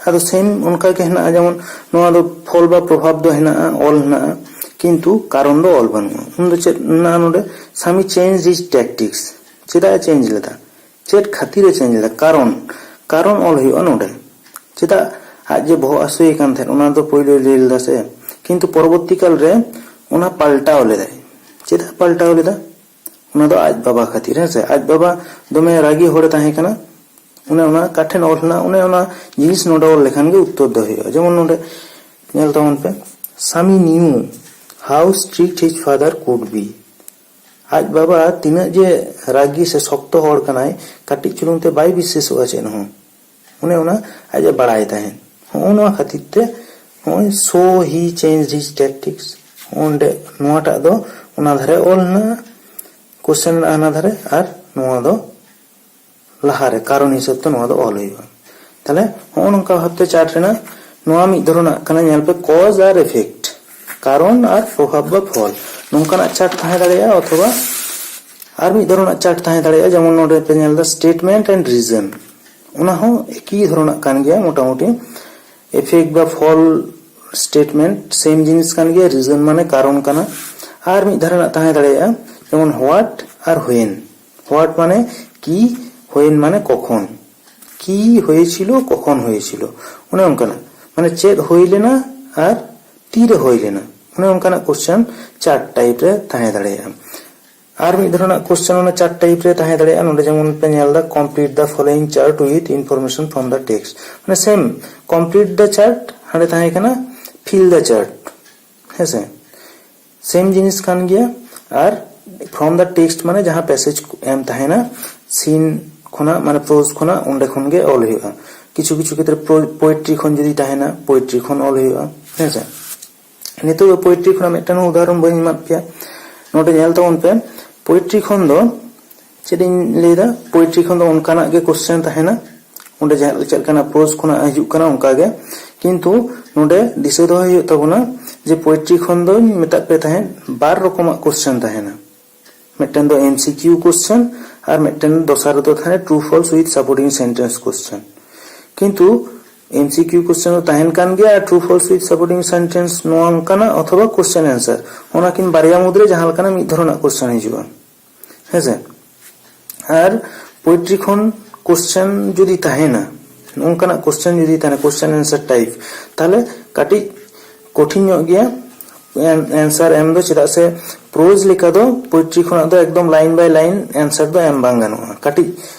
ᱟᱫᱚ ᱥᱮᱢ ᱚᱱᱠᱟ ᱜᱮ ᱦᱮᱱᱟᱜᱼᱟ, ᱡᱮᱢᱚᱱ ᱱᱚᱣᱟ ᱫᱚ ᱯᱷᱚᱞ ᱵᱟ ᱯᱨᱚᱵᱷᱟᱵᱽ ᱫᱚ ᱦᱮᱱᱟᱜᱼᱟ, ᱚᱞ ᱦᱮᱱᱟᱜᱼᱟ, ᱠᱤᱱᱛᱩ ᱠᱟᱨᱚᱱ ᱫᱚ ᱚᱞ ᱵᱟᱹᱱᱩᱜᱼᱟ᱾ ᱩᱱ ᱫᱚ ᱪᱮᱫ ᱢᱮᱱᱟᱜᱼᱟ ᱱᱚᱰᱮ? "Sami changed his tactics." ᱪᱮᱫᱟᱜ ᱮ ᱪᱮᱧᱡᱽ ᱞᱮᱫᱟ? ᱪᱮᱫ ᱠᱷᱟᱹᱛᱤᱨ ᱮ ᱪᱮᱧᱡᱽ ᱞᱮᱫᱟ? ᱠᱟᱨᱚᱱ, ᱠᱟᱨᱚᱱ ᱚᱞ ᱦᱩᱭᱩᱜᱼᱟ ᱱᱚᱰᱮ᱾ ᱪᱮᱫᱟᱜ ᱟᱡ ᱡᱮ ᱵᱚᱦᱚᱜ ᱦᱟᱹᱥᱩᱭᱮ ᱠᱟᱱ ᱛᱟᱦᱮᱸᱫ, ᱚᱱᱟ ᱫᱚ ᱯᱳᱭᱞᱳᱭ ᱞᱟᱹᱭ ᱞᱮᱫᱟ ᱥᱮ, ᱠᱤᱱᱛᱩ ᱯᱚᱨᱚᱵᱚᱨᱛᱤ ᱠᱟᱞ ᱨᱮ ᱚᱱᱟ ᱯᱟᱞᱴᱟᱣ ᱞᱮᱫᱟᱭ᱾ ᱪᱮᱫᱟᱜ ᱯᱟᱞᱴᱟᱣ ᱞᱮᱫᱟ? ᱚᱱᱟ ᱫᱚ ᱟᱡ ᱵᱟᱵᱟ ᱠᱷᱟᱹᱛᱤᱨ, ᱦᱮᱸ ᱥᱮ? ᱟᱡ ᱵᱟᱵᱟ ᱫᱚᱢᱮ ᱨᱟᱹᱜᱤ ᱦᱚᱲᱮ ᱛᱟᱦᱮᱸ ᱠᱟᱱᱟ᱾ ᱚᱱᱮ ᱚᱱᱟ ᱚᱠᱟ ᱴᱷᱮᱱ ᱚᱞ ᱦᱮᱱᱟᱜ, ᱚᱱᱮ ᱚᱱᱟ ᱡᱤᱱᱤᱥ ᱱᱚᱰᱮ ᱚᱞ ᱞᱮᱠᱷᱟᱱ ᱜᱮ ᱩᱛᱛᱚᱨ ᱫᱚ ᱦᱩᱭᱩᱜᱼᱟ᱾ ᱡᱮᱢᱚᱱ ᱱᱚᱰᱮ ᱧᱮᱞ ᱛᱟᱵᱚᱱ ᱯᱮ, "Sami knew how strict his father could be." ᱟᱡ ᱵᱟᱵᱟ ᱛᱤᱱᱟᱹᱜ ᱡᱮ ᱨᱟᱹᱜᱤ ᱥᱮ ᱥᱚᱠᱛᱚ ᱦᱚᱲ ᱠᱟᱱᱟᱭ, ᱠᱟᱹᱴᱤᱡ ᱪᱩᱞᱩᱝ ᱛᱮ ᱵᱟᱭ ᱵᱤᱥᱥᱟᱹᱥᱚᱜᱼᱟ ᱪᱮᱫ ᱦᱚᱸ᱾ ᱚᱱᱮ ᱚᱱᱟ ᱟᱡ ᱮ ᱵᱟᱲᱟᱭ ᱛᱟᱦᱮᱸᱫ᱾ ᱦᱚᱸᱜᱼᱚ ᱱᱚᱣᱟ ᱠᱷᱟᱹᱛᱤᱨ ᱛᱮ ᱱᱚᱜᱼᱚᱭ "So he changed his tactics", ᱚᱸᱰᱮ ᱱᱚᱣᱟᱴᱟᱜ ᱫᱚ ᱚᱱᱟ ᱫᱷᱟᱨᱮ ᱚᱞ ᱦᱮᱱᱟᱜᱼᱟ, ᱠᱚᱥᱪᱮᱱ ᱨᱮᱱᱟᱜ ᱦᱟᱱᱟ ᱫᱷᱟᱨᱮ, ᱟᱨ ᱱᱚᱣᱟ ᱫᱚ ᱞᱟᱦᱟᱨᱮ ᱠᱟᱨᱚᱱ ᱦᱤᱥᱟᱹᱵ ᱛᱮ ᱱᱚᱣᱟ ᱫᱚ ᱚᱞ ᱦᱩᱭᱩᱜᱼᱟ᱾ ᱛᱟᱦᱞᱮ ᱦᱚᱸᱜᱼᱚ ᱱᱚᱝᱠᱟ ᱵᱷᱟᱵᱛᱮ ᱪᱟᱨᱴ ᱨᱮᱱᱟᱜ ᱱᱚᱣᱟ ᱢᱤᱫ ᱫᱷᱚᱨᱚᱱᱟᱜ ᱠᱟᱱᱟ, ᱧᱮᱞ ᱯᱮ, cause ᱟᱨ effect, ᱠᱟᱨᱚᱱ ᱟᱨ ᱯᱨᱚᱵᱷᱟᱵ ᱵᱟ ᱯᱷᱚᱞ, ᱱᱚᱝᱠᱟᱱᱟᱜ ᱪᱟᱨᱴ ᱛᱟᱦᱮᱸ ᱫᱟᱲᱮᱭᱟᱜᱼᱟ, ᱚᱛᱷᱚᱵᱟ ᱟᱨ ᱢᱤᱫ ᱫᱷᱚᱨᱚᱱᱟᱜ ᱪᱟᱨᱴ ᱛᱟᱦᱮᱸ ᱫᱟᱲᱮᱭᱟᱜᱼᱟ, ᱡᱮᱢᱚᱱ ᱱᱚᱰᱮ ᱯᱮ ᱧᱮᱞ ᱮᱫᱟ statement and reason, ᱚᱱᱟ ᱦᱚᱸ ᱮᱠᱤ ᱫᱷᱚᱨᱚᱱᱟᱜ ᱠᱟᱱ ᱜᱮᱭᱟ ᱢᱚᱴᱟᱢᱩᱴᱤ᱾ Effect ᱵᱟ ᱯᱷᱚᱞ statement same ᱡᱤᱱᱤᱥ ᱠᱟᱱ ᱜᱮᱭᱟ, reason ᱢᱟᱱᱮ ᱠᱟᱨᱚᱱ ᱠᱟᱱᱟ᱾ ᱟᱨ ᱢᱤᱫ ᱫᱷᱟᱨᱮᱱᱟᱜ ᱛᱟᱦᱮᱸ ᱫᱟᱲᱮᱭᱟᱜᱼᱟ ᱡᱮᱢᱚᱱ what ᱟᱨ when᱾ What ᱢᱟᱱᱮ ᱠᱤ, when ᱢᱟᱱᱮ ᱠᱚᱠᱷᱚᱱ᱾ কি হয়েছিল, কখন হয়েছিল, ᱚᱱᱮ ᱚᱱᱠᱟᱱᱟᱜ, ᱢᱟᱱᱮ ᱪᱮᱫ ᱦᱩᱭ ᱞᱮᱱᱟ ᱟᱨ ᱛᱤᱨᱮ ᱦᱩᱭ ᱞᱮᱱᱟ, ᱚᱱᱮ ᱚᱱᱠᱟᱱᱟᱜ ᱠᱚᱥᱪᱮᱱ ᱪᱟᱨᱴ ᱴᱟᱭᱤᱯ ᱨᱮ ᱛᱟᱦᱮᱸ ᱫᱟᱲᱮᱭᱟᱜᱼᱟ᱾ ᱟᱨ ᱢᱤᱫ ᱫᱷᱚᱨᱚᱱᱟᱜ ᱠᱚᱥᱪᱮᱱ ᱚᱱᱟ ᱪᱟᱨᱴ ᱴᱟᱭᱤᱯ ᱨᱮ ᱛᱟᱦᱮᱸ ᱫᱟᱲᱮᱭᱟᱜᱼᱟ᱾ ᱱᱚᱰᱮ ᱡᱮᱢᱚᱱ ᱯᱮ ᱧᱮᱞ ᱮᱫᱟ, complete the following chart with information from the text, ᱢᱟᱱᱮ same complete the chart, ᱦᱟᱸᱰᱮ ᱛᱟᱦᱮᱸ ᱠᱟᱱᱟ fill the chart, ᱦᱮᱸᱥᱮ, ᱥᱮᱢ ᱡᱤᱱᱤᱥ ᱠᱟᱱ ᱜᱮᱭᱟ᱾ ᱟᱨ from the text ᱢᱟᱱᱮ ᱡᱟᱦᱟᱸ ᱯᱮᱥᱮᱡᱽ ᱮᱢ ᱛᱟᱦᱮᱱᱟ, ᱥᱤᱱ ᱠᱷᱚᱱᱟᱜ, ᱢᱟᱱᱮ ᱯᱨᱳᱡᱽ ᱠᱷᱚᱱᱟᱜ, ᱚᱸᱰᱮ ᱠᱷᱚᱱ ᱜᱮ ᱚᱞ ᱦᱩᱭᱩᱜᱼᱟ᱾ ᱠᱤᱪᱷᱩ ᱠᱤᱪᱷᱩ ᱠᱷᱮᱛᱨᱮ ᱯᱳᱭᱮᱴᱨᱤ ᱠᱷᱚᱱ ᱡᱩᱫᱤ ᱛᱟᱦᱮᱱᱟ, ᱯᱳᱭᱮᱴᱨᱤ ᱠᱷᱚᱱ ᱚᱞ ᱦᱩᱭᱩᱜᱼᱟ, ᱦᱮᱸᱥᱮ᱾ ᱱᱤᱛᱚᱜ ᱫᱚ ᱯᱳᱭᱮᱴᱨᱤ ᱠᱷᱚᱱᱟᱜ ᱢᱤᱫᱴᱟᱝ ᱩᱫᱟᱦᱚᱨᱚᱱ ᱵᱟᱹᱧ ᱮᱢᱟᱫ ᱯᱮᱭᱟ᱾ ᱱᱚᱰᱮ ᱧᱮᱞ ᱛᱟᱵᱚᱱ ᱯᱮ, ᱯᱳᱭᱮᱴᱨᱤ ᱠᱷᱚᱱ ᱫᱚ ᱪᱮᱫ ᱤᱧ ᱞᱟᱹᱭᱫᱟ, ᱯᱳᱭᱮᱴᱨᱤ ᱠᱷᱚᱱ ᱫᱚ ᱚᱱᱠᱟᱱᱟᱜ ᱜᱮ ᱠᱚᱥᱪᱮᱱ ᱛᱟᱦᱮᱱᱟ᱾ ᱚᱸᱰᱮ ᱡᱟᱦᱟᱸ ᱪᱮᱫ ᱞᱮᱠᱟᱱᱟᱜ ᱯᱨᱳᱡᱽ ᱠᱷᱚᱱᱟᱜ ᱦᱤᱡᱩᱜ ᱠᱟᱱᱟ, ᱚᱱᱠᱟ ᱜᱮ᱾ ᱠᱤᱱᱛᱩ ᱱᱚᱰᱮ ᱫᱤᱥᱟᱹ ᱫᱚᱦᱚᱭ ᱦᱩᱭᱩᱜ ᱛᱟᱵᱚᱱᱟ ᱡᱮ ᱯᱳᱭᱮᱴᱨᱤ ᱠᱷᱚᱱ ᱫᱚᱧ ᱢᱮᱛᱟᱫ ᱯᱮ ᱛᱟᱦᱮᱸᱫ, ᱵᱟᱨ ᱨᱚᱠᱚᱢᱟᱜ ᱠᱚᱥᱪᱮᱱ ᱛᱟᱦᱮᱱᱟ᱾ ᱢᱤᱫᱴᱮᱱ ᱫᱚ ᱮᱢᱥᱤᱠᱤᱭᱩ ᱠᱚᱥᱪᱮᱱ ᱟᱨ ᱢᱤᱫᱴᱮᱱ ᱫᱚᱥᱟᱨ ᱨᱮᱫᱚ ᱛᱟᱦᱮᱱᱟ true false with supporting sentence question᱾ ᱠᱤᱱᱛᱩ ᱮᱢᱥᱤᱠᱤᱭᱩ ᱠᱚᱥᱪᱮᱱ ᱫᱚ ᱛᱟᱦᱮᱱ ᱠᱟᱱ ᱜᱮᱭᱟ ᱟᱨ true false with supporting sentence ᱱᱚᱣᱟ ᱚᱱᱠᱟᱱᱟᱜ ᱚᱛᱷᱚᱵᱟ ᱠᱚᱥᱪᱮᱱ ᱟᱱᱥᱟᱨ, ᱚᱱᱟᱠᱤᱱ ᱵᱟᱨᱭᱟ ᱢᱩᱫᱽᱨᱮ ᱡᱟᱦᱟᱸ ᱞᱮᱠᱟᱱᱟᱜ ᱢᱤᱫ ᱫᱷᱚᱨᱚᱱᱟᱜ ᱠᱚᱥᱪᱮᱱ ᱦᱤᱡᱩᱜᱼᱟ, ᱦᱮᱸᱥᱮ᱾ ᱟᱨ ᱯᱳᱭᱮᱴᱨᱤ ᱠᱷᱚᱱ ᱠᱚᱥᱪᱮᱱ ᱡᱩᱫᱤ ᱛᱟᱦᱮᱱᱟ, ᱱᱚᱝᱠᱟᱱᱟᱜ ᱠᱚᱥᱪᱮᱱ ᱡᱩᱫᱤ ᱛᱟᱦᱮᱱᱟ, ᱠᱚᱥᱪᱮᱱ ᱟᱱᱥᱟᱨ ᱴᱟᱭᱤᱯ, ᱛᱟᱦᱞᱮ ᱠᱟᱹᱴᱤᱡ ᱠᱚᱴᱷᱤᱱ ᱧᱚᱜ ᱜᱮᱭᱟ ᱟᱱᱥᱟᱨ ᱮᱢ ᱫᱚ, ᱪᱮᱫᱟᱜ ᱥᱮ ᱯᱨᱳᱡᱽ ᱞᱮᱠᱟ ᱫᱚ ᱯᱳᱭᱮᱴᱨᱤ ᱠᱷᱚᱱᱟᱜ ᱫᱚ ᱮᱠᱫᱚᱢ ᱞᱟᱭᱤᱱ ᱵᱟᱭ ᱞᱟᱭᱤᱱ ᱟᱱᱥᱟᱨ ᱫᱚ ᱮᱢ ᱵᱟᱝ ᱜᱟᱱᱚᱜᱼᱟ᱾ ᱠᱟᱹᱴᱤᱡ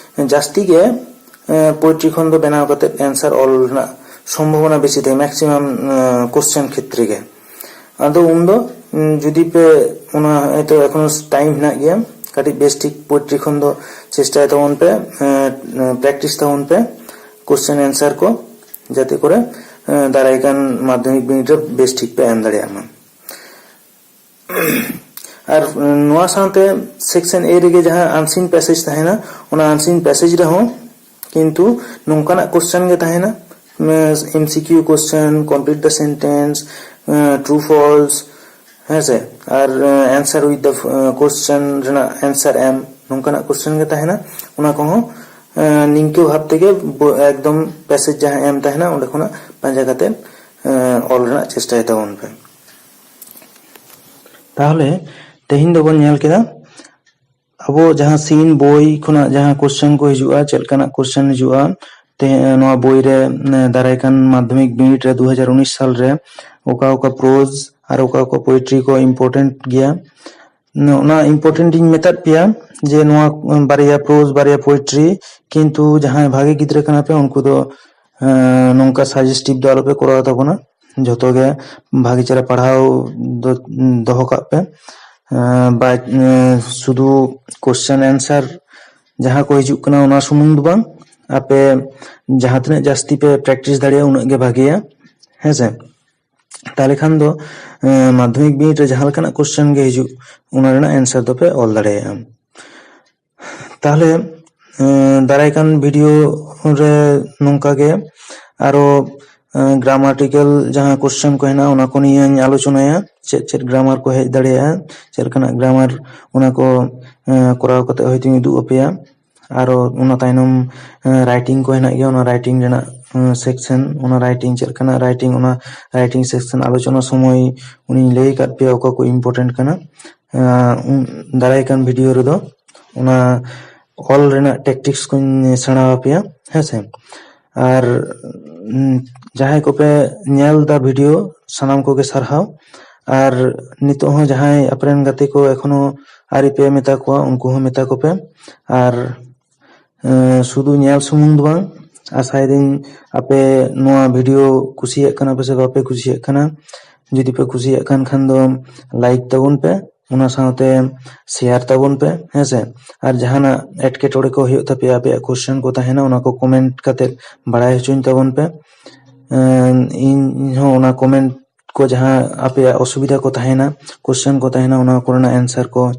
ᱡᱟᱹᱥᱛᱤ ᱜᱮ ᱯᱳᱭᱮᱴᱨᱤ ᱠᱷᱚᱱ ᱫᱚ ᱵᱮᱱᱟᱣ ᱠᱟᱛᱮ ᱟᱱᱥᱟᱨ ᱚᱞ ᱨᱮᱱᱟᱜ ᱥᱚᱢᱵᱷᱚᱵᱚᱱᱟ ᱵᱮᱥᱤ ᱛᱟᱦᱮᱸ, ᱢᱮᱠᱥᱤᱢᱟᱢ ᱠᱚᱥᱪᱮᱱ ᱠᱷᱮᱛᱨᱮ ᱜᱮ᱾ ᱟᱫᱚ ᱩᱱᱫᱚ ᱩᱸ, ᱡᱩᱫᱤ ᱯᱮ ᱚᱱᱟ, ᱦᱚᱭᱛᱳ ᱮᱠᱷᱚᱱᱳ ᱴᱟᱭᱤᱢ ᱦᱮᱱᱟᱜ ᱜᱮᱭᱟ, ᱠᱟᱹᱴᱤᱡ ᱵᱮᱥ ᱴᱷᱤᱠ ᱯᱳᱭᱮᱴᱨᱤ ᱠᱷᱚᱱ ᱫᱚ ᱪᱮᱥᱴᱟᱭ ᱛᱟᱵᱚᱱ ᱯᱮ, ᱮᱸ, ᱯᱨᱮᱠᱴᱤᱥ ᱛᱟᱵᱚᱱ ᱯᱮ ᱠᱚᱥᱪᱮᱱ ᱟᱱᱥᱟᱨ ᱠᱚ, ᱡᱟᱛᱮ ᱠᱚᱨᱮ, ᱮᱸ, ᱫᱟᱨᱟᱭ ᱠᱟᱱ ᱢᱟᱫᱽᱫᱷᱚᱢᱤᱠ ᱵᱤᱱᱤᱰ ᱨᱮ ᱵᱮᱥ ᱴᱷᱤᱠ ᱯᱮ ᱮᱢ ᱫᱟᱲᱮᱭᱟᱜ ᱢᱟ᱾ ᱟᱨ, ᱩᱸ, ᱱᱚᱣᱟ ᱥᱟᱶᱛᱮ ᱥᱮᱠᱥᱚᱱ ᱮ ᱨᱮᱜᱮ ᱡᱟᱦᱟᱸ ᱟᱱᱥᱤᱱ ᱯᱮᱥᱮᱡᱽ ᱛᱟᱦᱮᱱᱟ, ᱚᱱᱟ ᱟᱱᱥᱤᱱ ᱯᱮᱥᱮᱡᱽ ᱨᱮᱦᱚᱸ ᱠᱤᱱᱛᱩ ᱱᱚᱝᱠᱟᱱᱟᱜ ᱠᱚᱥᱪᱮᱱ ᱜᱮ ᱛᱟᱦᱮᱱᱟ, MCQ question, complete the sentence, true false, ᱦᱮᱸᱥᱮ, ᱟᱨ answer with the question ᱨᱮᱱᱟᱜ answer ᱮᱢ, ᱱᱚᱝᱠᱟᱱᱟᱜ ᱠᱚᱥᱪᱮᱱ ᱜᱮ ᱛᱟᱦᱮᱱᱟ᱾ ᱚᱱᱟ ᱠᱚᱦᱚᱸ ᱱᱤᱝᱠᱟᱹ ᱵᱷᱟᱵ ᱛᱮᱜᱮ ᱮᱠᱫᱚᱢ ᱯᱮᱥᱮᱡᱽ ᱡᱟᱦᱟᱸ ᱮᱢ ᱛᱟᱦᱮᱱᱟ, ᱚᱸᱰᱮ ᱠᱷᱚᱱᱟᱜ ᱯᱟᱸᱡᱟ ᱠᱟᱛᱮ ᱚᱞ ᱨᱮᱱᱟᱜ ᱪᱮᱥᱴᱟᱭ ᱛᱟᱵᱚᱱ ᱯᱮ᱾ ᱛᱟᱦᱚᱞᱮ ᱛᱮᱦᱮᱧ ᱫᱚᱵᱚᱱ ᱧᱮᱞ ᱠᱮᱫᱟ ᱟᱵᱚ ᱡᱟᱦᱟᱸ ᱥᱤᱱ ᱵᱳᱭ ᱠᱷᱚᱱᱟᱜ ᱡᱟᱦᱟᱸ ᱠᱳᱥᱪᱮᱱ ᱠᱚ ᱦᱤᱡᱩᱜᱼᱟ, ᱪᱮᱫ ᱞᱮᱠᱟᱱᱟᱜ ᱠᱳᱥᱪᱮᱱ ᱦᱤᱡᱩᱜᱼᱟ, ᱛᱮ ᱱᱚᱣᱟ ᱵᱳᱭ ᱨᱮ ᱫᱟᱨᱟᱭ ᱠᱟᱱ ᱢᱟᱫᱽᱫᱷᱚᱢᱤᱠ ᱵᱤᱱᱤᱰ ᱨᱮ ᱫᱩ ᱦᱟᱡᱟᱨ ᱩᱱᱤᱥ ᱥᱟᱞ ᱨᱮ ᱚᱠᱟ ᱚᱠᱟ ᱯᱨᱳᱡᱽ ᱟᱨ ᱚᱠᱟ ᱚᱠᱟ ᱯᱳᱭᱮᱴᱨᱤ ᱠᱚ ᱤᱢᱯᱚᱨᱴᱮᱱᱴ ᱜᱮᱭᱟ᱾ ᱚᱱᱟ ᱤᱢᱯᱚᱨᱴᱮᱱᱴ ᱤᱧ ᱢᱮᱛᱟᱫ ᱯᱮᱭᱟ ᱡᱮ ᱱᱚᱣᱟ ᱵᱟᱨᱭᱟ ᱯᱨᱳᱡᱽ, ᱵᱟᱨᱭᱟ ᱯᱳᱭᱮᱴᱨᱤ, ᱠᱤᱱᱛᱩ ᱡᱟᱦᱟᱸᱭ ᱵᱷᱟᱜᱮ ᱜᱤᱫᱽᱨᱟᱹ ᱠᱟᱱᱟ ᱯᱮ, ᱩᱱᱠᱩ ᱫᱚ ᱱᱚᱝᱠᱟ ᱥᱟᱡᱮᱥᱴᱤᱵᱷ ᱫᱚ ᱟᱞᱚᱯᱮ ᱠᱚᱨᱟᱣ ᱛᱟᱵᱚᱱᱟ᱾ ᱡᱷᱚᱛᱚ ᱜᱮ ᱵᱷᱟᱜᱮ ᱪᱮᱦᱨᱟ ᱯᱟᱲᱦᱟᱣ ᱫᱚ ᱫᱚᱦᱚ ᱠᱟᱜ ᱯᱮ᱾ ᱵᱟᱭ ᱥᱩᱫᱷᱩ ᱠᱳᱥᱪᱮᱱ ᱮᱱᱥᱟᱨ ᱡᱟᱦᱟᱸ ᱠᱚ ᱦᱤᱡᱩᱜ ᱠᱟᱱᱟ, ᱚᱱᱟ ᱥᱩᱢᱩᱝ ᱫᱚ ᱵᱟᱝ, ᱟᱯᱮ ᱡᱟᱦᱟᱸ ᱛᱤᱱᱟᱹᱜ ᱡᱟᱹᱥᱛᱤ ᱯᱮ ᱯᱨᱮᱠᱴᱤᱥ ᱫᱟᱲᱮᱭᱟᱜᱼᱟ, ᱩᱱᱟᱹᱜ ᱜᱮ ᱵᱷᱟᱜᱮᱭᱟ, ᱦᱮᱸᱥᱮ? ᱛᱟᱦᱚᱞᱮ ᱠᱷᱟᱱ ᱫᱚ ᱢᱟᱫᱽᱫᱷᱚᱢᱤᱠ ᱵᱤᱱᱤᱰ ᱨᱮ ᱡᱟᱦᱟᱸ ᱞᱮᱠᱟᱱᱟᱜ ᱠᱳᱥᱪᱮᱱ ᱜᱮ ᱦᱤᱡᱩᱜ, ᱚᱱᱟ ᱨᱮᱱᱟᱜ ᱮᱱᱥᱟᱨ ᱫᱚᱯᱮ ᱚᱞ ᱫᱟᱲᱮᱭᱟᱜᱼᱟ᱾ ᱛᱟᱦᱚᱞᱮ ᱫᱟᱨᱟᱭ ᱠᱟᱱ ᱵᱷᱤᱰᱤᱭᱳ ᱨᱮ ᱱᱚᱝᱠᱟ ᱜᱮ ᱟᱨᱚ ᱜᱨᱟᱢᱟᱴᱤᱠᱟᱞ ᱡᱟᱦᱟᱸ ᱠᱳᱥᱪᱮᱱ ᱠᱚ ᱦᱮᱱᱟᱜᱼᱟ, ᱚᱱᱟ ᱠᱚ ᱱᱤᱭᱮᱧ ᱟᱞᱳᱪᱚᱱᱟᱭᱟ᱾ ᱪᱮᱫ ᱪᱮᱫ ᱜᱨᱟᱢᱟᱨ ᱠᱚ ᱦᱮᱡ ᱫᱟᱲᱮᱭᱟᱜᱼᱟ, ᱪᱮᱫ ᱞᱮᱠᱟᱱᱟᱜ ᱜᱨᱟᱢᱟᱨ, ᱚᱱᱟ ᱠᱚ ᱠᱚᱨᱟᱣ ᱠᱟᱛᱮ ᱦᱚᱭᱛᱳᱧ ᱩᱫᱩᱜ ᱟᱯᱮᱭᱟ᱾ ᱟᱨᱚ ᱚᱱᱟ ᱛᱟᱭᱱᱚᱢ ᱨᱟᱭᱴᱤᱝ ᱠᱚ ᱦᱮᱱᱟᱜ ᱜᱮᱭᱟ, ᱚᱱᱟ ᱨᱟᱭᱴᱤᱝ ᱨᱮᱱᱟᱜ ᱥᱮᱠᱥᱮᱱ, ᱚᱱᱟ ᱨᱟᱭᱴᱤᱝ ᱪᱮᱫ ᱞᱮᱠᱟᱱᱟᱜ ᱨᱟᱭᱴᱤᱝ, ᱚᱱᱟ ᱨᱟᱭᱴᱤᱝ ᱥᱮᱠᱥᱮᱱ ᱟᱞᱳᱪᱚᱱᱟ ᱥᱚᱢᱚᱭ ᱩᱱᱤᱧ ᱞᱟᱹᱭ ᱟᱠᱟᱫ ᱯᱮᱭᱟ ᱚᱠᱟ ᱠᱚ ᱤᱢᱯᱚᱨᱴᱮᱱᱴ ᱠᱟᱱᱟ᱾ ᱫᱟᱨᱟᱭ ᱠᱟᱱ ᱵᱷᱤᱰᱤᱭᱳ ᱨᱮᱫᱚ ᱚᱱᱟ ᱚᱞ ᱨᱮᱱᱟᱜ ᱴᱮᱠᱴᱤᱠᱥ ᱠᱚᱧ ᱥᱮᱬᱟ ᱟᱯᱮᱭᱟ, ᱦᱮᱸᱥᱮ? ᱟᱨ ᱡᱟᱦᱟᱸᱭ ᱠᱚᱯᱮ ᱧᱮᱞ ᱫᱟ ᱵᱷᱤᱰᱤᱭᱳ, ᱥᱟᱱᱟᱢ ᱠᱚᱜᱮ ᱥᱟᱨᱦᱟᱣ᱾ ᱟᱨ ᱱᱤᱛᱚᱜ ᱦᱚᱸ ᱡᱟᱦᱟᱸᱭ ᱟᱯᱮᱨᱮᱱ ᱜᱟᱛᱮ ᱠᱚ ᱮᱠᱷᱚᱱᱳ ᱟᱹᱣᱨᱤ ᱯᱮ ᱢᱮᱛᱟ ᱠᱚᱣᱟ, ᱩᱱᱠᱩ ᱦᱚᱸ ᱢᱮᱛᱟ ᱠᱚᱯᱮ᱾ ᱟᱨ ᱥᱩᱫᱷᱩ ᱧᱮᱞ ᱥᱩᱢᱩᱝ ᱫᱚ ᱵᱟᱝ, ᱟᱥᱟᱭᱮᱫᱟᱹᱧ ᱟᱯᱮ ᱱᱚᱣᱟ ᱵᱷᱤᱰᱤᱭᱳ ᱠᱩᱥᱤᱭᱟᱜ ᱠᱟᱱᱟ ᱯᱮ ᱥᱮ ᱵᱟᱯᱮ ᱠᱩᱥᱤᱭᱟᱜ ᱠᱟᱱᱟ᱾ ᱡᱩᱫᱤ ᱯᱮ ᱠᱩᱥᱤᱭᱟᱜ ᱠᱟᱱ ᱠᱷᱟᱱ ᱫᱚ ᱞᱟᱭᱤᱠ ᱛᱟᱵᱚᱱ ᱯᱮ, ᱚᱱᱟ ᱥᱟᱶᱛᱮ ᱥᱮᱭᱟᱨ ᱛᱟᱵᱚᱱ ᱯᱮ, ᱦᱮᱸᱥᱮ? ᱟᱨ ᱡᱟᱦᱟᱱᱟᱜ ᱮᱴᱠᱮᱴᱚᱬᱮ ᱠᱚ ᱦᱩᱭᱩᱜ ᱛᱟᱯᱮᱭᱟ, ᱟᱯᱮᱭᱟᱜ ᱠᱳᱥᱪᱮᱱ ᱠᱚ ᱛᱟᱦᱮᱱᱟ, ᱚᱱᱟ ᱠᱚ ᱠᱚᱢᱮᱱᱴ ᱠᱟᱛᱮ ᱵᱟᱲᱟᱭ ᱦᱚᱪᱚᱧ ᱛᱟᱵᱚᱱ ᱯᱮ᱾ ᱤᱧ ᱦᱚᱸ ᱚᱱᱟ ᱠᱚᱢᱮᱱᱴ ᱠᱚ, ᱡᱟᱦᱟᱸ ᱟᱯᱮᱭᱟᱜ ᱚᱥᱩᱵᱤᱫᱷᱟ ᱠᱚ ᱛᱟᱦᱮᱱᱟ, ᱠᱳᱥᱪᱮᱱ ᱠᱚ ᱛᱟᱦᱮᱱᱟ, ᱚᱱᱟ ᱠᱚᱨᱮᱱᱟᱜ ᱮᱱᱥᱟᱨ ᱠᱚ